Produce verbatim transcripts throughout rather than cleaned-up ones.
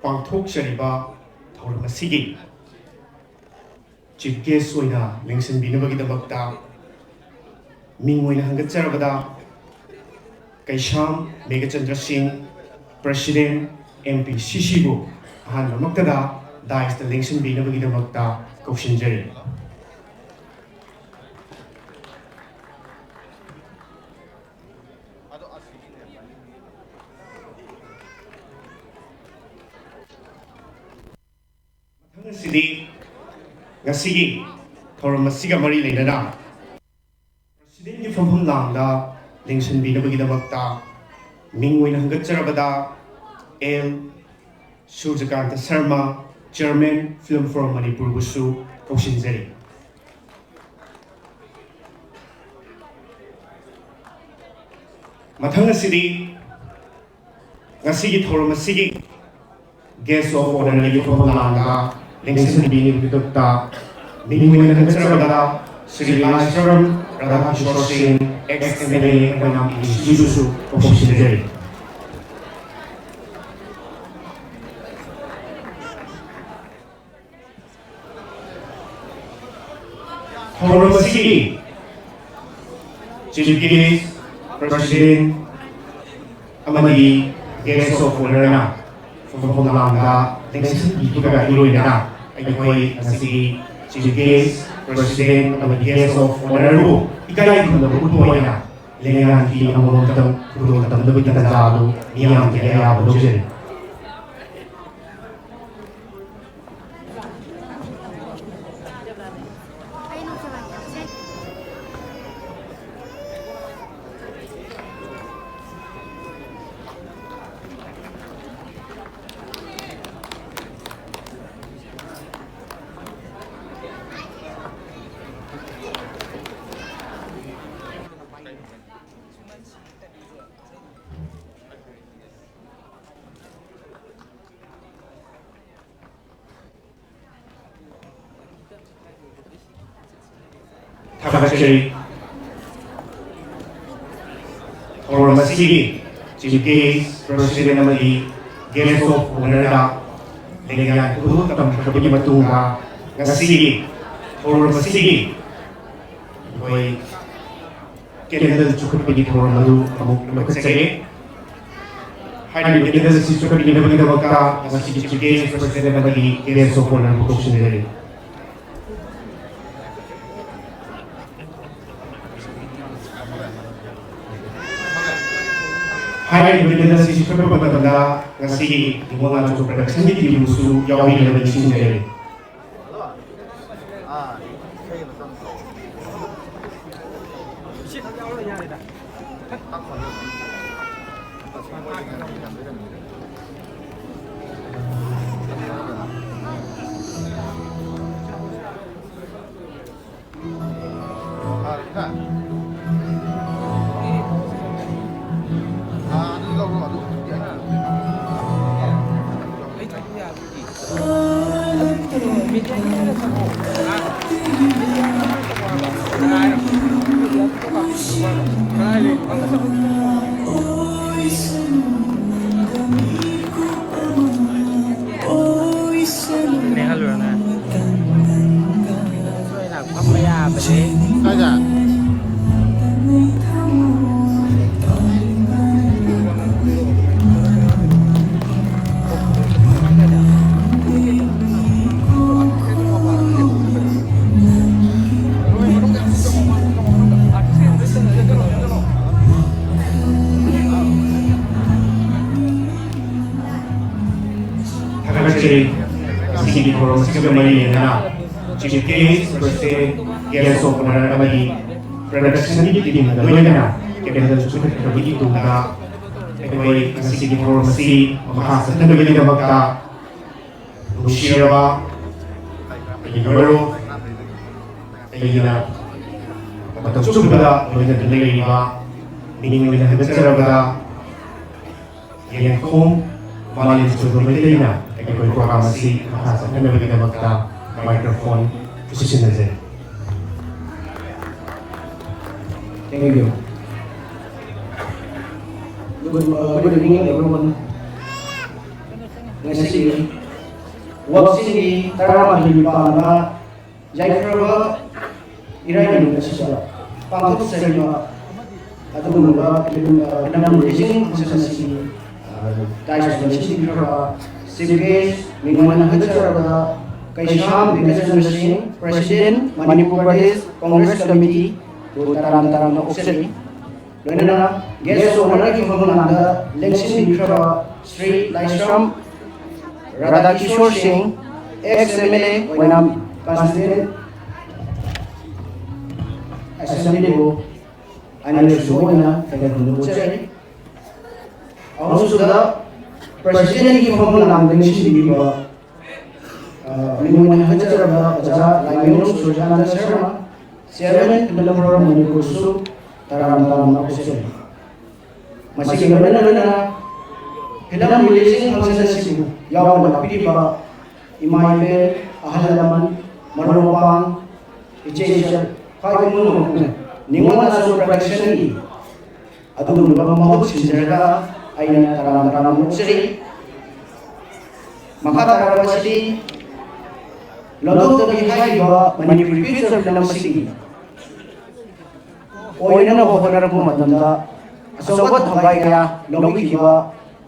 ꯄꯥꯡꯊꯣꯛꯆꯔꯤꯕ ꯊꯧꯔꯝ ꯑꯁꯤꯒꯤ chief gas ꯑꯣꯏꯅ ꯂꯦꯡꯁꯤꯟꯕꯤꯅꯕꯒꯤꯗꯃꯛꯇ ꯃꯤꯡ ꯑꯣꯏꯅ ꯍꯪꯒꯠꯆꯔꯕꯗ ꯀꯩꯁꯥꯝ ꯃꯦꯘꯆꯟꯗ꯭ꯔ ꯁꯤꯡ, ꯄ꯭ꯔꯁꯤꯗꯦꯟ ꯑꯦꯝ ꯄꯤ ꯁꯤ ꯁꯤꯕꯨ ꯑꯍꯥꯟꯕꯃꯛꯇꯗ ꯗꯥꯏꯁꯇ ꯂꯦꯡꯁꯤꯟꯕꯤꯅꯕꯒꯤꯗꯃꯛꯇ ꯀꯧꯁꯤꯟꯖꯔꯤ꯫ ꯃꯊꯪ ꯑꯁꯤꯗꯤ ꯉꯁꯤꯒꯤ ꯊꯧꯔꯝ ꯑꯁꯤꯒ ꯃꯔꯤ ꯂꯩꯅꯅ ꯄ꯭ꯔꯁꯤꯗꯦꯟꯒꯤ ꯐꯝꯐꯝ ꯂꯥꯡꯗ ꯂꯦꯡꯁꯤꯟꯕꯤꯅꯕꯒꯤꯗꯃꯛꯇ ꯃꯤꯡ ꯑꯣꯏꯅ ꯍꯪꯒꯠꯆꯔꯕꯗ L Surjakanta Sharma, chairman film forum ꯃꯅꯤꯄꯨꯔꯕꯨꯁꯨ ꯀꯧꯁꯤꯟꯖꯔꯤ꯫ ꯃꯊꯪ ꯑꯁꯤꯗꯤ ꯉꯁꯤꯒꯤ ꯊꯧꯔꯝ ꯑꯁꯤꯒꯤ ꯒꯦꯁ ꯑꯣꯐ ꯑꯣꯅꯔꯒꯤ ꯐꯝꯐꯝ ꯂꯥꯡꯗ ꯂꯦꯡꯁꯤꯟꯕꯤꯅꯕꯒꯤꯗꯃꯛꯇ ꯃꯤꯡ ꯑꯣꯏꯅ ꯍꯪꯒꯠꯆꯔꯕꯗ ꯁ꯭ꯔꯤ ꯂꯥꯏꯁ꯭ꯔꯝ ꯔꯥꯙꯥꯀꯤꯁꯣꯔ ꯁꯤꯡ, ꯑꯦꯛꯁ ꯑꯦꯝ ꯑꯦꯜ ꯑꯦ ꯑꯣꯏꯅ ꯏꯁꯨꯁꯨ ꯀꯧꯁꯤꯟꯖꯔꯤ꯫ ꯊꯧꯔꯝ ꯑꯁꯤꯒꯤ ꯆꯤꯐ ꯒꯦꯁ, ꯄ꯭ꯔꯁꯤꯗꯦꯟ ꯑꯃꯗꯤ ꯒꯦꯁ ꯑꯣꯐ ꯑꯣꯅꯔꯅ ꯐꯝꯐꯝ ꯂꯥꯡꯗ ꯂꯦꯡꯁꯤꯟꯕꯤꯕꯒ ꯏꯔꯣꯏꯅꯅ ꯑꯩꯈꯣꯏ ꯉꯁꯤꯒꯤ ꯆꯤꯐ ꯒꯦꯁ, ꯄ꯭ꯔꯁꯤꯗꯦꯟ ꯑꯃꯗꯤ ꯒꯦꯁ ꯑꯣꯐ ꯑꯣꯅꯔꯕꯨ ꯏꯀꯥꯏ ꯈꯨꯝꯅꯕ ꯎꯠꯄ ꯑꯣꯏꯅ ꯂꯦꯡꯌꯥꯟꯒꯤ ꯑꯃꯃꯝꯇꯪ ꯈꯨꯗꯣꯜ ꯇꯝꯅꯕꯒꯤ ꯇꯥꯟꯖꯥ ꯑꯗꯨ ꯃꯤꯌꯥꯝꯒꯤ ꯑꯌꯥꯕ ꯂꯧꯖꯔꯤ꯫ ꯊꯥꯒꯠꯆꯔꯤ꯫ ꯊꯧꯔꯝ ꯑꯁꯤꯒꯤ ꯆꯤꯐ ꯒꯦꯁ, ꯄ꯭ꯔꯁꯤꯗꯦꯟ ꯑꯃꯗꯤ Guest of Honorꯗ ꯂꯦꯡꯌꯥꯟ ꯈꯨꯗꯣꯜ ꯇꯝꯈ꯭ꯔꯕꯒꯤ ꯃꯇꯨꯡꯗ, ꯉꯁꯤꯒꯤ ꯊꯧꯔꯝ ꯑꯁꯤꯒꯤ ꯑꯩꯈꯣꯏ candle ꯆꯨꯈꯠꯄꯒꯤ ꯊꯧꯔꯝ ꯑꯗꯨ ꯑꯃꯨꯛ ꯂꯧꯈꯠꯆꯒꯦ꯫ ꯍꯥꯏꯔꯤꯕ candle ꯑꯁꯤ ꯆꯨꯈꯠꯃꯤꯟꯅꯕꯒꯤꯗꯃꯛꯇ ꯉꯁꯤꯒꯤ Chief Guest, President ꯑꯃꯗꯤ Guest of Honorꯕꯨ ꯀꯧꯁꯤꯟꯖꯔꯤ꯫ ꯍꯥꯏꯔꯤꯕ candle ꯑꯁꯤ ꯆꯨꯈꯠꯄ ꯃꯇꯝꯗ ꯉꯁꯤꯒꯤ ꯅꯤꯉꯣꯜ ꯅꯥꯆꯣꯝ Productionꯒꯤ teamꯕꯨꯁꯨ ꯌꯥꯎꯕꯤꯅꯕ ꯅꯤꯡꯁꯤꯡꯖꯔꯤ꯫ ꯀꯥꯏꯗ? ꯊꯥꯒꯠꯆꯔꯤ꯫ ꯉꯁꯤꯒꯤ ꯊꯧꯔꯝ ꯑꯁꯤꯒ ꯃꯔꯤ ꯂꯩꯅꯅ Chief Guest, President, Guest of Honour ꯑꯃꯗꯤ Productionꯒꯤ teamꯒ ꯂꯣꯏꯅꯅ candle ꯆꯨꯈꯠꯈ꯭ꯔꯕꯒꯤ ꯇꯨꯡꯗ ꯑꯩꯈꯣꯏ ꯉꯁꯤꯒꯤ ꯊꯧꯔꯝ ꯑꯁꯤ ꯃꯈꯥ ꯆꯠꯊꯅꯕꯒꯤꯗꯃꯛꯇ ꯅꯨꯡꯁꯤꯔꯕ ꯑꯩꯒꯤ ꯃꯔꯨꯞ, ꯑꯩꯒꯤꯅ ꯃꯇꯝ ꯆꯨꯞꯄꯗ ꯂꯣꯏꯅꯗꯨꯅ ꯂꯩꯔꯤꯕ, ꯃꯤꯡ ꯑꯣꯏꯅ ꯍꯟꯒꯠꯆꯔꯕꯗ, ꯌꯦꯡꯈꯣꯝ ꯃꯥꯂꯦꯝ ꯆꯣꯏꯕ ꯃꯩꯇꯩꯅ ꯑꯩꯈꯣꯏ program ꯑꯁꯤ ꯃꯈꯥ ꯆꯠꯊꯅꯕꯒꯤꯗꯃꯛꯇ microphone ꯈꯨꯠꯁꯤꯟꯅꯖꯔꯤ꯫ Thank you. Good, uh, good evening, everyone. ꯉꯁꯤꯒꯤ ꯋꯥꯛꯆꯤꯡꯒꯤ ꯇꯔꯥꯃꯥꯊꯣꯏꯅꯤ ꯄꯥꯟꯕ ꯌꯥꯏꯐꯔꯕ ꯏꯔꯥꯏ ꯅꯨꯃꯤꯠ ꯑꯁꯤꯗ ꯄꯥꯡꯊꯣꯛꯆꯔꯤꯕ ꯑꯗꯨꯒꯨꯝꯂꯕ ꯐꯤꯂꯝ, ꯑ, ꯐꯤꯂꯝ releasing function ꯑꯁꯤꯒꯤ, ꯑ, ꯗꯥꯏꯁꯇ ꯂꯦꯡꯁꯤꯟꯕꯤꯈ꯭ꯔꯕ chief guest ꯃꯤꯡꯑꯣꯏꯅ ꯍꯥꯏꯖꯔꯕꯗ ꯀꯩꯁꯥꯝ ꯕꯤꯀꯆꯟꯗ꯭ꯔ ꯁꯤꯡ, president, Manipur Pradesh Congress Committee ꯕꯨ ꯇꯔꯥꯝ ꯇꯔꯥꯝꯅ ꯑꯣꯛꯆꯔꯤ꯫ ꯂꯣꯏꯅꯅ guest of honourꯒꯤ ꯐꯝꯐꯝ ꯂꯥꯡꯗ ꯂꯦꯡꯁꯤꯟꯕꯤꯈ꯭ꯔꯕ ꯁ꯭ꯔꯤ ꯂꯥꯏꯁ꯭ꯔꯝ ꯔꯥꯙꯥꯀꯤꯁꯣꯔ ꯁꯤꯡ, ex M L A ꯑꯣꯏꯅ constituent assemblyꯕꯨ ꯑꯅꯤꯔꯛꯁꯨꯕ ꯑꯣꯏꯅ ꯊꯥꯒꯠꯄ ꯐꯣꯡꯗꯣꯛꯆꯔꯤ꯫ ꯑꯍꯨꯝꯁꯨꯕꯗ presidentꯀꯤ ꯐꯝꯐꯝ ꯂꯥꯡꯗ ꯂꯦꯡꯁꯤꯟꯕꯤꯈꯤꯕ, ꯑ, ꯃꯤꯡ ꯑꯣꯏꯅ ꯍꯥꯏꯖꯔꯕꯗ ꯑꯣꯖꯥ Laimayum ꯁꯨꯔꯖꯥꯅꯟꯗ Sharma, chairman Film Forum ꯃꯅꯤꯄꯨꯔꯁꯨ ꯇꯔꯥꯝ ꯇꯔꯥꯝꯅ ꯑꯣꯛꯆꯔꯤ꯫ ꯃꯁꯤꯒꯤ ꯂꯣꯏꯅ ꯂꯣꯏꯅꯅ ꯐꯤꯂꯝ releasing function ꯑꯁꯤꯕꯨ ꯌꯥꯎꯅ ꯂꯥꯛꯄꯤꯔꯤꯕ ꯏꯃꯥ ꯏꯕꯦꯜ, ꯑꯍꯜ ꯂꯃꯟ, ꯃꯔꯨꯞ ꯃꯄꯥꯡ, ꯏꯆꯦ ꯏꯆꯜ, ꯈ꯭ꯋꯥꯏ ꯄꯨꯝꯅꯃꯛꯅ ꯅꯤꯉꯣꯜ ꯅꯥꯆꯣꯝ productionꯒꯤ ꯑꯗꯨꯒꯨꯝꯂꯕ ꯃꯍꯨꯠ ꯁꯤꯟꯖꯔꯒ ꯑꯩꯅ ꯇꯔꯥꯝ ꯇꯔꯥꯝꯅ ꯑꯣꯛꯆꯔꯤ꯫ ꯃꯈꯥ ꯇꯥꯔꯛꯄꯁꯤꯗꯤ ꯂꯣꯟꯊꯣꯛꯇꯕꯤ ꯍꯥꯏꯔꯤꯕ ꯃꯅꯤꯄꯨꯔꯤ feature film ꯑꯁꯤꯒꯤ ꯑꯣꯏꯅꯅꯕ ꯍꯣꯠꯅꯔꯛꯄ ꯃꯇꯝꯗ ꯑꯆꯧꯕ ꯊꯧꯗꯥꯏ ꯀꯌꯥ ꯂꯧꯕꯤꯈꯤꯕ,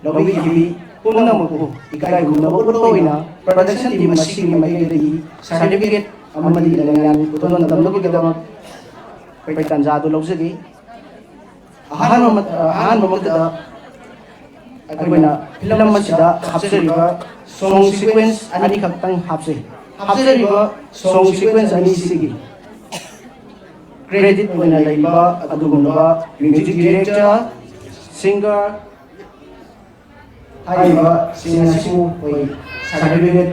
ꯂꯧꯕꯤꯈꯤꯕꯤ ꯄꯨꯝꯅꯃꯛꯄꯨ ꯏꯀꯥꯏ ꯈꯨꯝꯅꯕ ꯎꯠꯄ ꯑꯣꯏꯅ production team ꯑꯁꯤꯒꯤ ꯃꯥꯏꯀꯩꯗꯒꯤ certificate ꯑꯃꯗꯤ ꯂꯩꯉꯥꯛ ꯈꯨꯗꯣꯜ ꯇꯝꯅꯕꯒꯤꯗꯃꯛ ꯑꯩꯈꯣꯏ ꯇꯥꯟꯖꯥ ꯑꯗꯨ ꯂꯧꯖꯒꯦ꯫ ꯑꯍꯥꯟꯕ ꯃ-, ꯑꯍꯥꯟꯕꯃꯛꯇꯗ ꯑꯩꯈꯣꯏꯅ ꯐꯤꯂꯝ ꯑꯁꯤꯗ ꯍꯥꯞꯆꯔꯤꯕ song sequence ꯑꯅꯤꯈꯛꯇꯪ ꯍꯥꯞꯆꯩ꯫ ꯍꯥꯞꯆꯔꯤꯕ song sequence ꯑꯅꯤꯁꯤꯒꯤ credit ꯑꯣꯏꯅ ꯂꯩꯕ ꯑꯗꯨꯒꯨꯝꯂꯕ music director, singer, ꯍꯥꯏꯔꯤꯕꯁꯤꯡ ꯑꯁꯤꯕꯨ ꯑꯩꯈꯣꯏ certificate,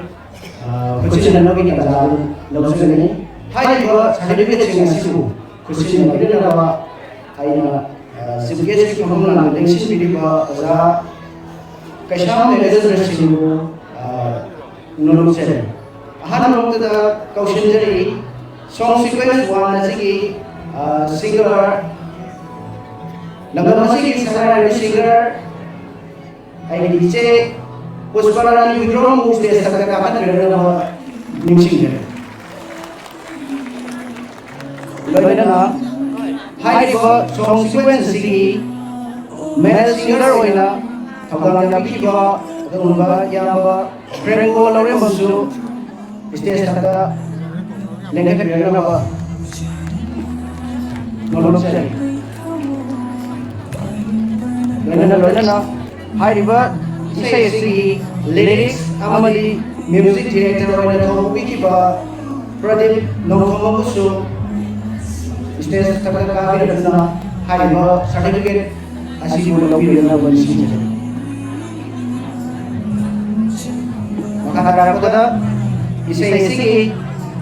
ꯑ, ꯈꯨꯠꯁꯤꯟꯅꯅꯕꯒꯤ ꯇꯥꯟꯖꯥ ꯑꯗꯨ ꯂꯧꯖꯒꯅꯤ꯫ ꯍꯥꯏꯔꯤꯕ certificateꯁꯤꯡ ꯑꯁꯤꯕꯨ ꯈꯨꯠꯁꯤꯟꯅꯕꯤꯅꯅꯕ ꯑꯩꯅ, ꯑ, chief guestꯀꯤ ꯐꯝꯐꯝ ꯂꯥꯡꯗ ꯂꯦꯡꯁꯤꯟꯕꯤꯔꯤꯕ ꯑꯣꯖꯥ ꯀꯩꯁꯥꯝ ꯂꯦꯡꯖꯗ꯭ꯔꯁꯤꯡꯕꯨ, ꯑ, ꯅꯣꯂꯨꯛꯆꯔꯤ꯫ ꯑꯍꯥꯟꯕꯃꯛꯇꯗ ꯀꯧꯁꯤꯟꯖꯔꯤ song sequence one ꯑꯁꯤꯒꯤ, ꯑ, singer, ꯂꯝꯗꯝ ꯑꯁꯤꯒꯤ ꯁꯛꯅꯥꯏꯔꯕꯤ singer, ꯑꯩꯒꯤ ꯏꯆꯦ ꯄꯨꯁꯄꯔꯥꯅꯤ ꯋꯤꯗ꯭ꯔꯣꯝꯕꯨ ꯁ꯭ꯇꯦꯖ ꯃꯊꯛꯇ ꯀꯥꯈꯠꯄꯤꯔꯛꯅꯕ ꯅꯤꯡꯁꯤꯡꯖꯔꯤ꯫ ꯂꯣꯏꯅꯅ ꯍꯥꯏꯔꯤꯕ ꯁꯣꯡ ꯁꯤꯀ꯭ꯋꯦꯟꯁ ꯑꯁꯤꯒꯤ ꯃꯦꯜ ꯁꯤꯡꯒꯔ ꯑꯣꯏꯅ ꯊꯧꯗꯥꯡ ꯌꯥꯕꯤꯈꯤꯕ ꯑꯗꯨꯒꯨꯝꯕ ꯏꯌꯥꯝꯕ ꯐ꯭ꯔꯦꯡꯀꯣ ꯂꯧꯔꯦꯝꯕꯝꯁꯨ ꯁ꯭ꯇꯦꯖ ꯃꯊꯛꯇ ꯂꯦꯡꯈꯠꯄꯤꯔꯛꯅꯕ ꯅꯣꯂꯨꯛꯆꯔꯤ꯫ ꯂꯣꯏꯅꯅ ꯂꯣꯏꯅꯅ ꯍꯥꯏꯔꯤꯕ ꯏꯁꯩ ꯑꯁꯤꯒꯤ ꯂꯤꯔꯤꯛꯁ ꯑꯃꯗꯤ ꯃ꯭ꯌꯨꯖꯤꯛ ꯗꯤꯔꯦꯛꯇꯔ ꯑꯣꯏꯅ ꯊꯧ ꯄꯨꯕꯤꯈꯤꯕ ꯄ꯭ꯔꯗꯤꯞ ꯅꯣꯡꯊꯣꯝꯕꯕꯨꯁꯨ ꯁ꯭ꯇꯦꯖ ꯃꯊꯛꯇ ꯀꯥꯕꯤꯔꯛꯇꯨꯅ ꯍꯥꯏꯔꯤꯕ ꯁꯥꯔꯇꯤꯐꯤꯀꯦꯠ ꯑꯁꯤꯕꯨ ꯂꯧꯕꯤꯔꯛꯅꯕ ꯅꯤꯡꯁꯤꯡꯖꯔꯤ꯫ ꯃꯈꯥ ꯇꯥꯔꯛꯄꯗ ꯏꯁꯩ ꯑꯁꯤꯒꯤ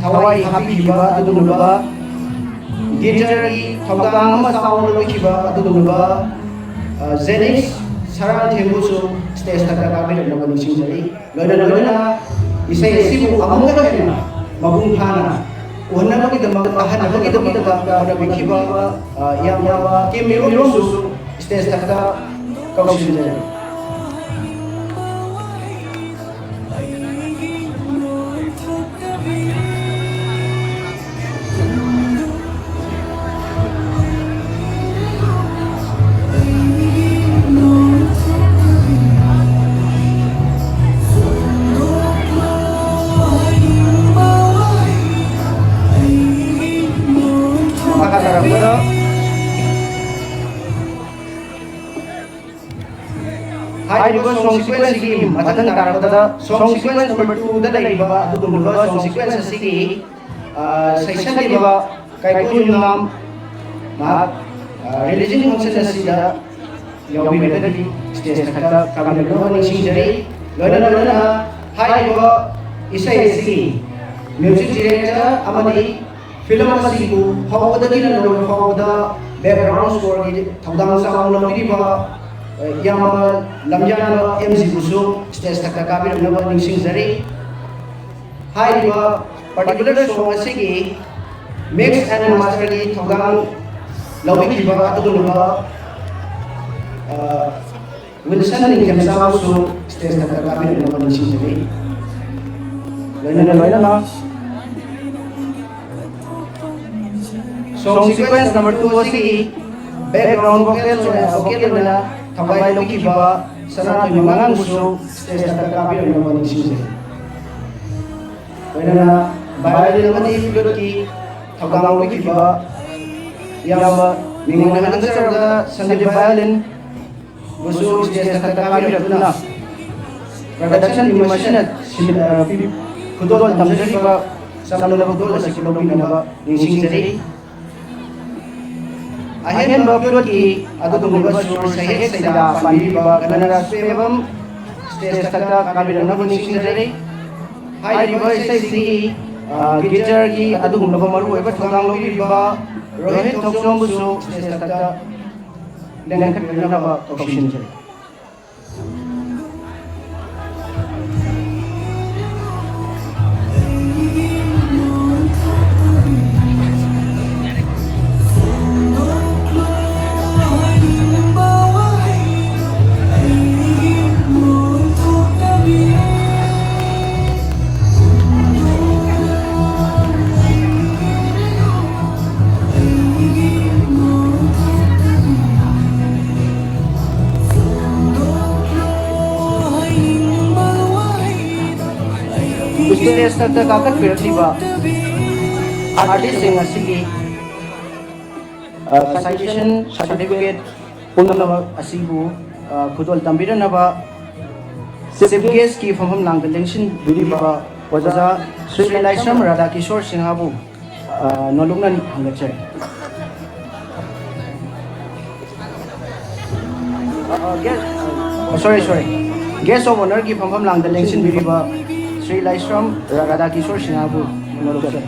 ꯊꯋꯥꯏ ꯍꯥꯞꯄꯤꯈꯤꯕ ꯑꯗꯨꯒꯨꯝꯂꯕ ꯒꯤꯇꯔꯒꯤ ꯊꯧꯗꯥꯡ ꯑꯃ ꯆꯥꯎꯅ ꯂꯧꯈꯤꯕ ꯑꯗꯨꯒꯨꯝꯂꯕ, ꯑ, ꯖꯦꯅꯤꯁ ꯁꯔꯥꯡꯊꯦꯝꯕꯨꯁꯨ ꯁ꯭ꯇꯦꯖ ꯃꯊꯛꯇ ꯀꯥꯕꯤꯔꯛꯅꯕ ꯅꯤꯡꯁꯤꯡꯖꯔꯤ꯫ ꯂꯣꯏꯅ ꯂꯣꯏꯅꯅ ꯏꯁꯩ ꯑꯁꯤꯕꯨ ꯑꯃꯨꯛꯀ ꯍꯦꯟꯅ ꯃꯄꯨꯡ ꯐꯥꯅ ꯎꯍꯟꯅꯕꯒꯤꯗꯃꯛ, ꯇꯥꯍꯟꯅꯕꯒꯤꯗꯃꯛꯇ ꯍꯣꯠꯅꯕꯤꯈꯤꯕ, ꯑ, ꯏꯌꯥꯝꯕ ꯀꯦ ꯃꯤꯔꯣꯝꯕꯨꯁꯨ ꯁ꯭ꯇꯦꯖ ꯃꯊꯛꯇ ꯀꯧꯁꯤꯟꯖꯔꯤ꯫ ꯃꯈꯥ ꯇꯥꯔꯛꯄꯗ ꯍꯥꯏꯔꯤꯕ ꯁꯣꯡ ꯁꯤꯀ꯭ꯋꯦꯟꯁ ꯑꯁꯤꯒꯤ ꯃꯊꯪ ꯇꯥꯔꯛꯄꯗ ꯁꯣꯡ ꯁꯤꯀ꯭ꯋꯦꯟꯁ ꯅꯝꯕꯔ ꯇꯨꯗ ꯂꯩꯔꯤꯕ ꯑꯗꯨꯒꯨꯝꯂꯕ ꯁꯣꯡ ꯁꯤꯀ꯭ꯋꯦꯟꯁ ꯑꯁꯤꯒꯤ, ꯑ, ꯁꯩꯁꯛꯂꯤꯕ ꯀꯥꯏꯀꯨ ꯌꯨꯝꯅꯥꯝ ꯃꯍꯥꯛ, ꯑ, ꯔꯤꯂꯤꯖꯟ ꯐꯪꯁꯟ ꯑꯁꯤꯗ ꯌꯥꯎꯕꯤꯔꯒꯗꯤ ꯁ꯭ꯇꯦꯖ ꯃꯊꯛꯇ ꯀꯥꯕꯤꯔꯛꯅꯕ ꯅꯤꯡꯁꯤꯡꯖꯔꯤ꯫ ꯂꯣꯏꯅ ꯂꯣꯏꯅꯅ ꯍꯥꯏꯔꯤꯕ ꯏꯁꯩ ꯑꯁꯤꯒꯤ ꯃ꯭ꯌꯨꯖꯤꯛ ꯗꯤꯔꯦꯛꯇꯔ ꯑꯃꯗꯤ ꯐꯤꯂꯝ ꯑꯁꯤꯕꯨ ꯍꯧꯕꯗꯒꯤꯅ ꯂꯣꯏꯕ ꯐꯥꯎꯕꯗ ꯕꯦꯛꯒ꯭ꯔꯥꯎꯟ ꯁ꯭ꯀꯣꯔꯒꯤ ꯊꯧꯗꯥꯡ ꯆꯥꯎꯅ ꯂꯧꯕꯤꯔꯤꯕ, ꯑ, ꯏꯌꯥꯝꯕ ꯂꯝꯌꯥꯟꯕ ꯑꯦꯝ ꯖꯤꯕꯨꯁꯨ ꯁ꯭ꯇꯦꯖ ꯃꯊꯛꯇ ꯀꯥꯕꯤꯔꯛꯅꯕ ꯅꯤꯡꯁꯤꯡꯖꯔꯤ꯫ ꯍꯥꯏꯔꯤꯕ ꯄꯥꯔꯇꯤꯀꯨꯂꯔ ꯁꯣꯡ ꯑꯁꯤꯒꯤ ꯃꯤꯛꯁ ꯑꯦꯟ ꯃꯥꯁꯇꯔꯒꯤ ꯊꯧꯗꯥꯡ ꯂꯧꯕꯤꯈꯤꯕ ꯑꯗꯨꯒꯨꯝꯂꯕ, ꯑ, ꯋꯤꯜꯁꯟ ꯅꯤꯡꯊꯦꯝꯆꯥꯕꯨꯁꯨ ꯁ꯭ꯇꯦꯖ ꯃꯊꯛꯇ ꯀꯥꯕꯤꯔꯛꯅꯕ ꯅꯤꯡꯁꯤꯡꯖꯔꯤ꯫ ꯂꯣꯏꯅꯅ ꯂꯣꯏꯅꯅ song sequence number two ꯑꯁꯤꯒꯤ background vocals ꯑꯣꯏꯅ, vocal ꯑꯣꯏꯅ ꯊꯋꯥꯏ ꯂꯧꯈꯤꯕ ꯁꯅꯥꯊꯣꯏ ꯃꯉꯥꯡꯕꯨꯁꯨ ꯁ꯭ꯇꯦꯖ ꯃꯊꯛꯇ ꯀꯥꯕꯤꯔꯛꯅꯕ ꯅꯤꯡꯁꯤꯡꯖꯔꯤ꯫ ꯂꯣꯏꯅꯅ violin ꯑꯃꯗꯤ flute ꯀꯤ ꯊꯧꯗꯥꯡ ꯂꯧꯕꯤꯈꯤꯕ ꯏꯌꯥꯝꯕ ꯃꯤꯡ ꯑꯣꯏꯅ ꯍꯟꯖꯔꯕꯗ ꯁꯟꯗꯤꯞ violin ꯕꯨꯁꯨ ꯁ꯭ꯇꯦꯖ ꯃꯊꯛꯇ ꯀꯥꯕꯤꯔꯛꯇꯨꯅ production team ꯑꯁꯤꯅ ꯁꯤꯟ-, ꯑ, ꯄꯤ-, ꯈꯨꯗꯣꯜ ꯇꯝꯖꯔꯤꯕ ꯆꯝꯂꯕ ꯈꯨꯗꯣꯜ ꯑꯁꯤ ꯂꯧꯕꯤꯅꯕ ꯅꯤꯡꯁꯤꯡꯖꯔꯤ꯫ ꯑꯍꯦꯟꯕ flute ꯀꯤ ꯑꯗꯨꯒꯨꯝꯂꯕ ꯁꯨꯔ ꯁꯍꯦꯛ ꯁꯩꯗꯥ ꯄꯥꯟꯕꯤꯔꯤꯕ ꯒꯅꯔꯥꯖ ꯄꯦꯕꯝ ꯁ꯭ꯇꯦꯖ ꯃꯊꯛꯇ ꯀꯥꯕꯤꯔꯛꯅꯕ ꯅꯤꯡꯁꯤꯡꯖꯔꯤ꯫ ꯍꯥꯏꯔꯤꯕ ꯏꯁꯩꯁꯤꯒꯤ, ꯑ, guitar ꯒꯤ ꯑꯗꯨꯒꯨꯝꯂꯕ ꯃꯔꯨꯑꯣꯏꯕ ꯊꯧꯗꯥꯡ ꯂꯧꯕꯤꯔꯤꯕ ꯔꯣꯍꯤꯠ ꯊꯣꯛꯆꯣꯝꯕꯨꯁꯨ ꯁ꯭ꯇꯦꯖ ꯃꯊꯛꯇ ꯂꯦꯡꯈꯠꯄꯤꯔꯛꯅꯕ ꯀꯧꯁꯤꯟꯖꯔꯤ꯫ Stage ꯇ ꯀꯥꯈꯠꯄꯤꯔꯛꯂꯤꯕ artist ꯁꯤꯡ ꯑꯁꯤꯒꯤ, ꯑ, citation certificate ꯄꯨꯝꯅꯃꯛ ꯑꯁꯤꯕꯨ, ꯑ, ꯈꯨꯗꯣꯜ ꯇꯝꯕꯤꯔꯅꯕ chief guest ꯀꯤ ꯐꯝꯐꯝ ꯂꯥꯡꯗ ꯂꯦꯡꯁꯤꯟꯕꯤꯔꯤꯕ ꯑꯣꯖꯥ ꯁ꯭ꯔꯤ ꯂꯥꯏꯁ꯭ꯔꯝ ꯔꯥꯙꯥꯀꯤꯁꯣꯔ ꯁꯤꯡꯍꯕꯨ, ꯑ, ꯅꯣꯂꯨꯛꯅ ꯍꯪꯒꯠꯆꯔꯤ꯫ ꯑ, guest, ꯑ, sorry, sorry. Guest of honour ꯒꯤ ꯐꯝꯐꯝ ꯂꯥꯡꯗ ꯂꯦꯡꯁꯤꯟꯕꯤꯔꯤꯕ ꯁ꯭ꯔꯤ ꯂꯥꯏꯁ꯭ꯔꯝ ꯔꯥꯙꯥꯀꯤꯁꯣꯔ ꯁꯤꯡꯍꯕꯨ ꯅꯣꯂꯨꯛꯆꯔꯤ꯫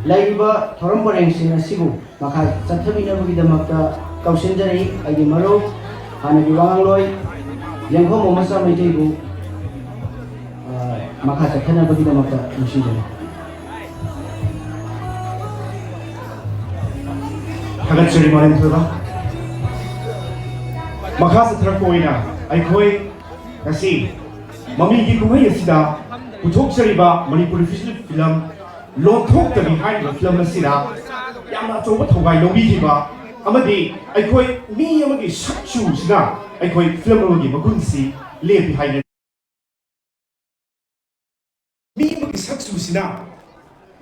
ꯂꯩꯔꯤꯕ ꯊꯧꯔꯝ ꯄꯔꯦꯡꯁꯤꯡ ꯑꯁꯤꯕꯨ ꯃꯈꯥ ꯆꯠꯊꯕꯤꯅꯕꯒꯤꯗꯃꯛꯇ ꯀꯧꯁꯤꯟꯖꯔꯤ꯫ ꯑꯩꯒꯤ ꯃꯔꯨꯞ ꯍꯥꯟꯅꯒꯤ ꯋꯥꯉꯥꯡꯂꯣꯏ ꯌꯦꯡꯈꯣꯝꯕ ꯃꯆꯥ ꯃꯩꯇꯩꯕꯨ, ꯑ, ꯃꯈꯥ ꯆꯠꯊꯅꯕꯒꯤꯗꯃꯛꯇ ꯅꯤꯡꯁꯤꯡꯖꯔꯤ꯫ ꯊꯥꯒꯠꯆꯔꯤ ꯃꯔꯦꯝꯊꯣꯏꯕ꯫ ꯃꯈꯥ ꯆꯠꯊꯔꯛꯄ ꯑꯣꯏꯅ ꯑꯩꯈꯣꯏ ꯉꯁꯤ ꯃꯃꯤꯒꯤ ꯀꯨꯝꯍꯩ ꯑꯁꯤꯗ ꯄꯨꯊꯣꯛꯆꯔꯤꯕ ꯃꯅꯤꯄꯨꯔꯤ ꯐꯤꯖꯦꯠ ꯐꯤꯂꯝ ꯂꯣꯟꯊꯣꯛꯇꯕꯤ ꯍꯥꯏꯔꯤꯕ ꯐꯤꯂꯝ ꯑꯁꯤꯗ ꯌꯥꯝꯅ ꯑꯆꯧꯕ ꯊꯧꯗꯥꯡ ꯂꯧꯕꯤꯈꯤꯕ ꯑꯃꯗꯤ ꯑꯩꯈꯣꯏ ꯃꯤ ꯑꯃꯒꯤ ꯁꯛꯆꯨꯁꯤꯅ ꯑꯩꯈꯣꯏ ꯐꯤꯂꯝ ꯑꯃꯒꯤ ꯃꯒꯨꯟꯁꯤ ꯂꯦꯞꯄꯤ ꯍꯥꯏꯅ ꯃꯤ ꯑꯃꯒꯤ ꯁꯛꯆꯨꯁꯤꯅ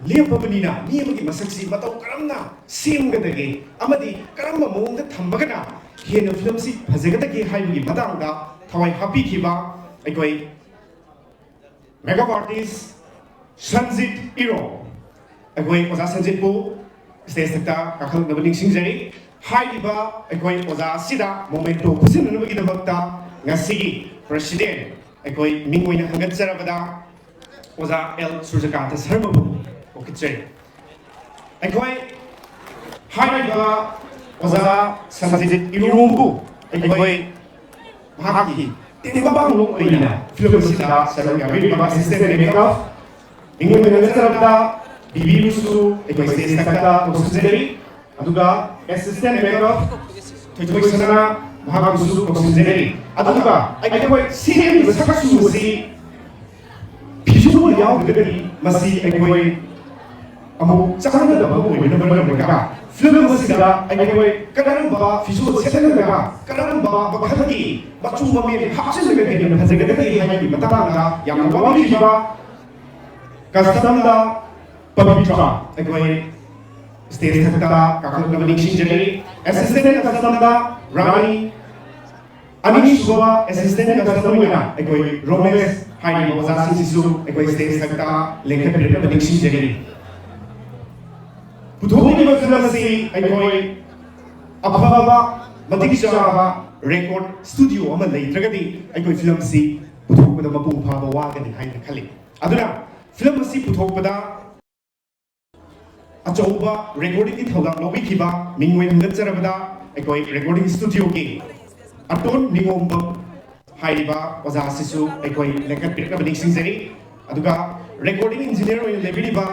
ꯂꯦꯞꯄꯕꯅꯤꯅ ꯃꯤ ꯑꯃꯒꯤ ꯃꯁꯛꯁꯤ ꯃꯇꯧ ꯀꯔꯝꯅ ꯁꯦꯝꯒꯗꯒꯦ ꯑꯃꯗꯤ ꯀꯔꯝꯕ ꯃꯑꯣꯡꯗ ꯊꯝꯃꯒꯅ ꯍꯦꯟꯅ ꯐꯤꯂꯝꯁꯤ ꯐꯖꯒꯗꯒꯦ ꯍꯥꯏꯕꯒꯤ ꯃꯇꯥꯡꯗ ꯊꯋꯥꯏ ꯍꯥꯞꯄꯤꯈꯤꯕ ꯑꯩꯈꯣꯏ ꯃꯦꯀꯞ ꯑꯥꯔꯇꯤꯁ ꯁꯟꯖꯤꯠ ꯏꯔꯣ, ꯑꯩꯈꯣꯏ ꯑꯣꯖꯥ ꯁꯟꯖꯤꯠꯄꯨ ꯁ꯭ꯇꯦꯖꯇ ꯀꯥꯈꯠꯂꯛꯅꯕ ꯅꯤꯡꯁꯤꯡꯖꯔꯤ꯫ ꯍꯥꯏꯔꯤꯕ ꯑꯩꯈꯣꯏ ꯑꯣꯖꯥ ꯑꯁꯤꯗ ꯃꯣꯃꯦꯟꯇꯣ ꯈꯨꯠꯁꯤꯟꯅꯅꯕꯒꯤꯗꯃꯛꯇ ꯉꯁꯤꯒꯤ ꯄ꯭ꯔꯁꯤꯗꯦꯟ ꯑꯩꯈꯣꯏ ꯃꯤꯡ ꯑꯣꯏꯅ ꯍꯪꯒꯠꯆꯔꯕꯗ ꯑꯣꯖꯥ ꯑꯦꯜ ꯁꯨꯔꯖꯀꯥꯟꯇ ꯁꯔꯃꯕꯨ ꯀꯧꯈꯠꯆꯔꯤ꯫ ꯑꯩꯈꯣꯏ ꯍꯥꯏꯔꯤꯕ ꯑꯣꯖꯥ ꯁꯟꯖꯤꯠ ꯏꯔꯣꯝꯕꯨ ꯑꯩꯈꯣꯏ ꯃꯍꯥꯛꯀꯤ ꯇꯦꯡꯕꯥꯡꯂꯣꯡ ꯑꯣꯏꯅ ꯐꯤꯂꯝ ꯑꯁꯤꯗ ꯁꯔꯨꯛ ꯌꯥꯕꯤꯔꯤꯕ ꯑꯦꯁꯤꯁꯇꯦꯟ ꯃꯦꯀꯞ ꯃꯤꯡ ꯑꯣꯏꯅ ꯍꯪꯒꯠꯆꯔꯕꯗ ꯕꯤꯕꯤꯕꯨꯁꯨ ꯑꯩꯈꯣꯏ ꯁ꯭ꯇꯦꯖ ꯃꯊꯛꯇ ꯀꯧꯁꯤꯟꯖꯔꯤ꯫ ꯑꯗꯨꯒ ꯑꯦꯁꯤꯁꯇꯦꯟ ꯃꯦꯀꯞ ꯊꯣꯏꯊꯣꯏ ꯁꯅꯥ ꯃꯍꯥꯛꯄꯨꯁꯨ ꯀꯧꯁꯤꯟꯖꯔꯤ꯫ ꯑꯗꯨꯒ ꯑꯩꯈꯣꯏ ꯁꯦꯝꯂꯤꯕ ꯁꯛꯆꯨ ꯑꯁꯤ ꯐꯤꯖꯣꯜ ꯌꯥꯎꯗ꯭ꯔꯒꯗꯤ ꯃꯁꯤ ꯑꯩꯈꯣꯏ ꯑꯃꯨꯛ ꯆꯥꯟꯅꯗꯕ ꯑꯃ ꯑꯣꯏꯕꯅ ꯃꯔꯝ ꯑꯣꯏꯔꯒ ꯐꯤꯂꯝ ꯑꯁꯤꯗ ꯑꯩꯈꯣꯏ ꯀꯔꯝꯕ ꯐꯤꯖꯣꯜ ꯁꯦꯠꯍꯜꯂꯒ ꯀꯔꯝꯕ ꯃꯈꯜꯒꯤ ꯃꯆꯨ ꯃꯃꯦꯟ ꯍꯥꯞꯆꯤꯜꯂꯒ ꯍꯦꯟꯅ ꯐꯖꯒꯗꯒꯦ ꯍꯥꯏꯕꯒꯤ ꯃꯇꯥꯡꯗ ꯌꯥꯝꯅ ꯋꯥꯕꯤꯈꯤꯕ ꯀꯁꯇꯝꯗ ꯄꯕꯤꯇ꯭ꯔ ꯑꯩꯈꯣꯏ ꯁ꯭ꯇꯦꯖ ꯃꯊꯛꯇ ꯀꯥꯈꯠꯂꯛꯅꯕ ꯅꯤꯡꯁꯤꯡꯖꯔꯤ꯫ ꯑꯦꯁꯤꯁꯇꯦꯟ ꯀꯁꯇꯝꯗ ꯔꯥꯅꯤ, ꯑꯅꯤꯁꯨꯕ ꯑꯦꯁꯤꯁꯇꯦꯟ ꯀꯁꯇꯝ ꯑꯣꯏꯅ ꯑꯩꯈꯣꯏ ꯔꯣꯃꯦꯁ ꯍꯥꯏꯔꯤꯕ ꯑꯣꯖꯥꯁꯤꯡꯁꯤꯁꯨ ꯑꯩꯈꯣꯏ ꯁ꯭ꯇꯦꯖ ꯃꯊꯛꯇ ꯂꯦꯡꯈꯠꯄꯤꯔꯛꯅꯕ ꯅꯤꯡꯁꯤꯡꯖꯔꯤ꯫ ꯄꯨꯊꯣꯛꯂꯤꯕ ꯐꯤꯂꯝ ꯑꯁꯤ ꯑꯩꯈꯣꯏ ꯑꯐꯕ ꯃꯇꯤꯛ ꯆꯥꯕ ꯔꯦꯀꯣꯔꯗ ꯁ꯭ꯇꯨꯗꯤꯑꯣ ꯑꯃ ꯂꯩꯇ꯭ꯔꯒꯗꯤ ꯑꯩꯈꯣꯏ ꯐꯤꯂꯝ ꯑꯁꯤ ꯄꯨꯊꯣꯛꯄꯗ ꯃꯄꯨꯡ ꯐꯥꯕ ꯋꯥꯒꯅꯤ ꯍꯥꯏꯅ ꯈꯜꯂꯤ꯫ ꯑꯗꯨꯅ ꯐꯤꯂꯝ ꯑꯁꯤ ꯄꯨꯊꯣꯛꯄꯗ ꯑꯆꯧꯕ recordingꯒꯤ ꯊꯧꯗꯥꯡ ꯂꯧꯕꯤꯈꯤꯕ ꯃꯤꯡ ꯑꯣꯏꯅ ꯍꯟꯒꯠꯆꯔꯕꯗ ꯑꯩꯈꯣꯏ recording studioꯒꯤ ꯑꯇꯣꯟ ꯅꯤꯉꯣꯝꯕꯝ ꯍꯥꯏꯔꯤꯕ ꯑꯣꯖꯥ ꯑꯁꯤꯁꯨ ꯑꯩꯈꯣꯏ ꯂꯦꯡꯈꯠꯄꯤꯔꯛꯅꯕ ꯅꯤꯡꯁꯤꯡꯖꯔꯤ꯫ ꯑꯗꯨꯒ recording engineer ꯑꯣꯏꯅ ꯂꯩꯕꯤꯔꯤꯕ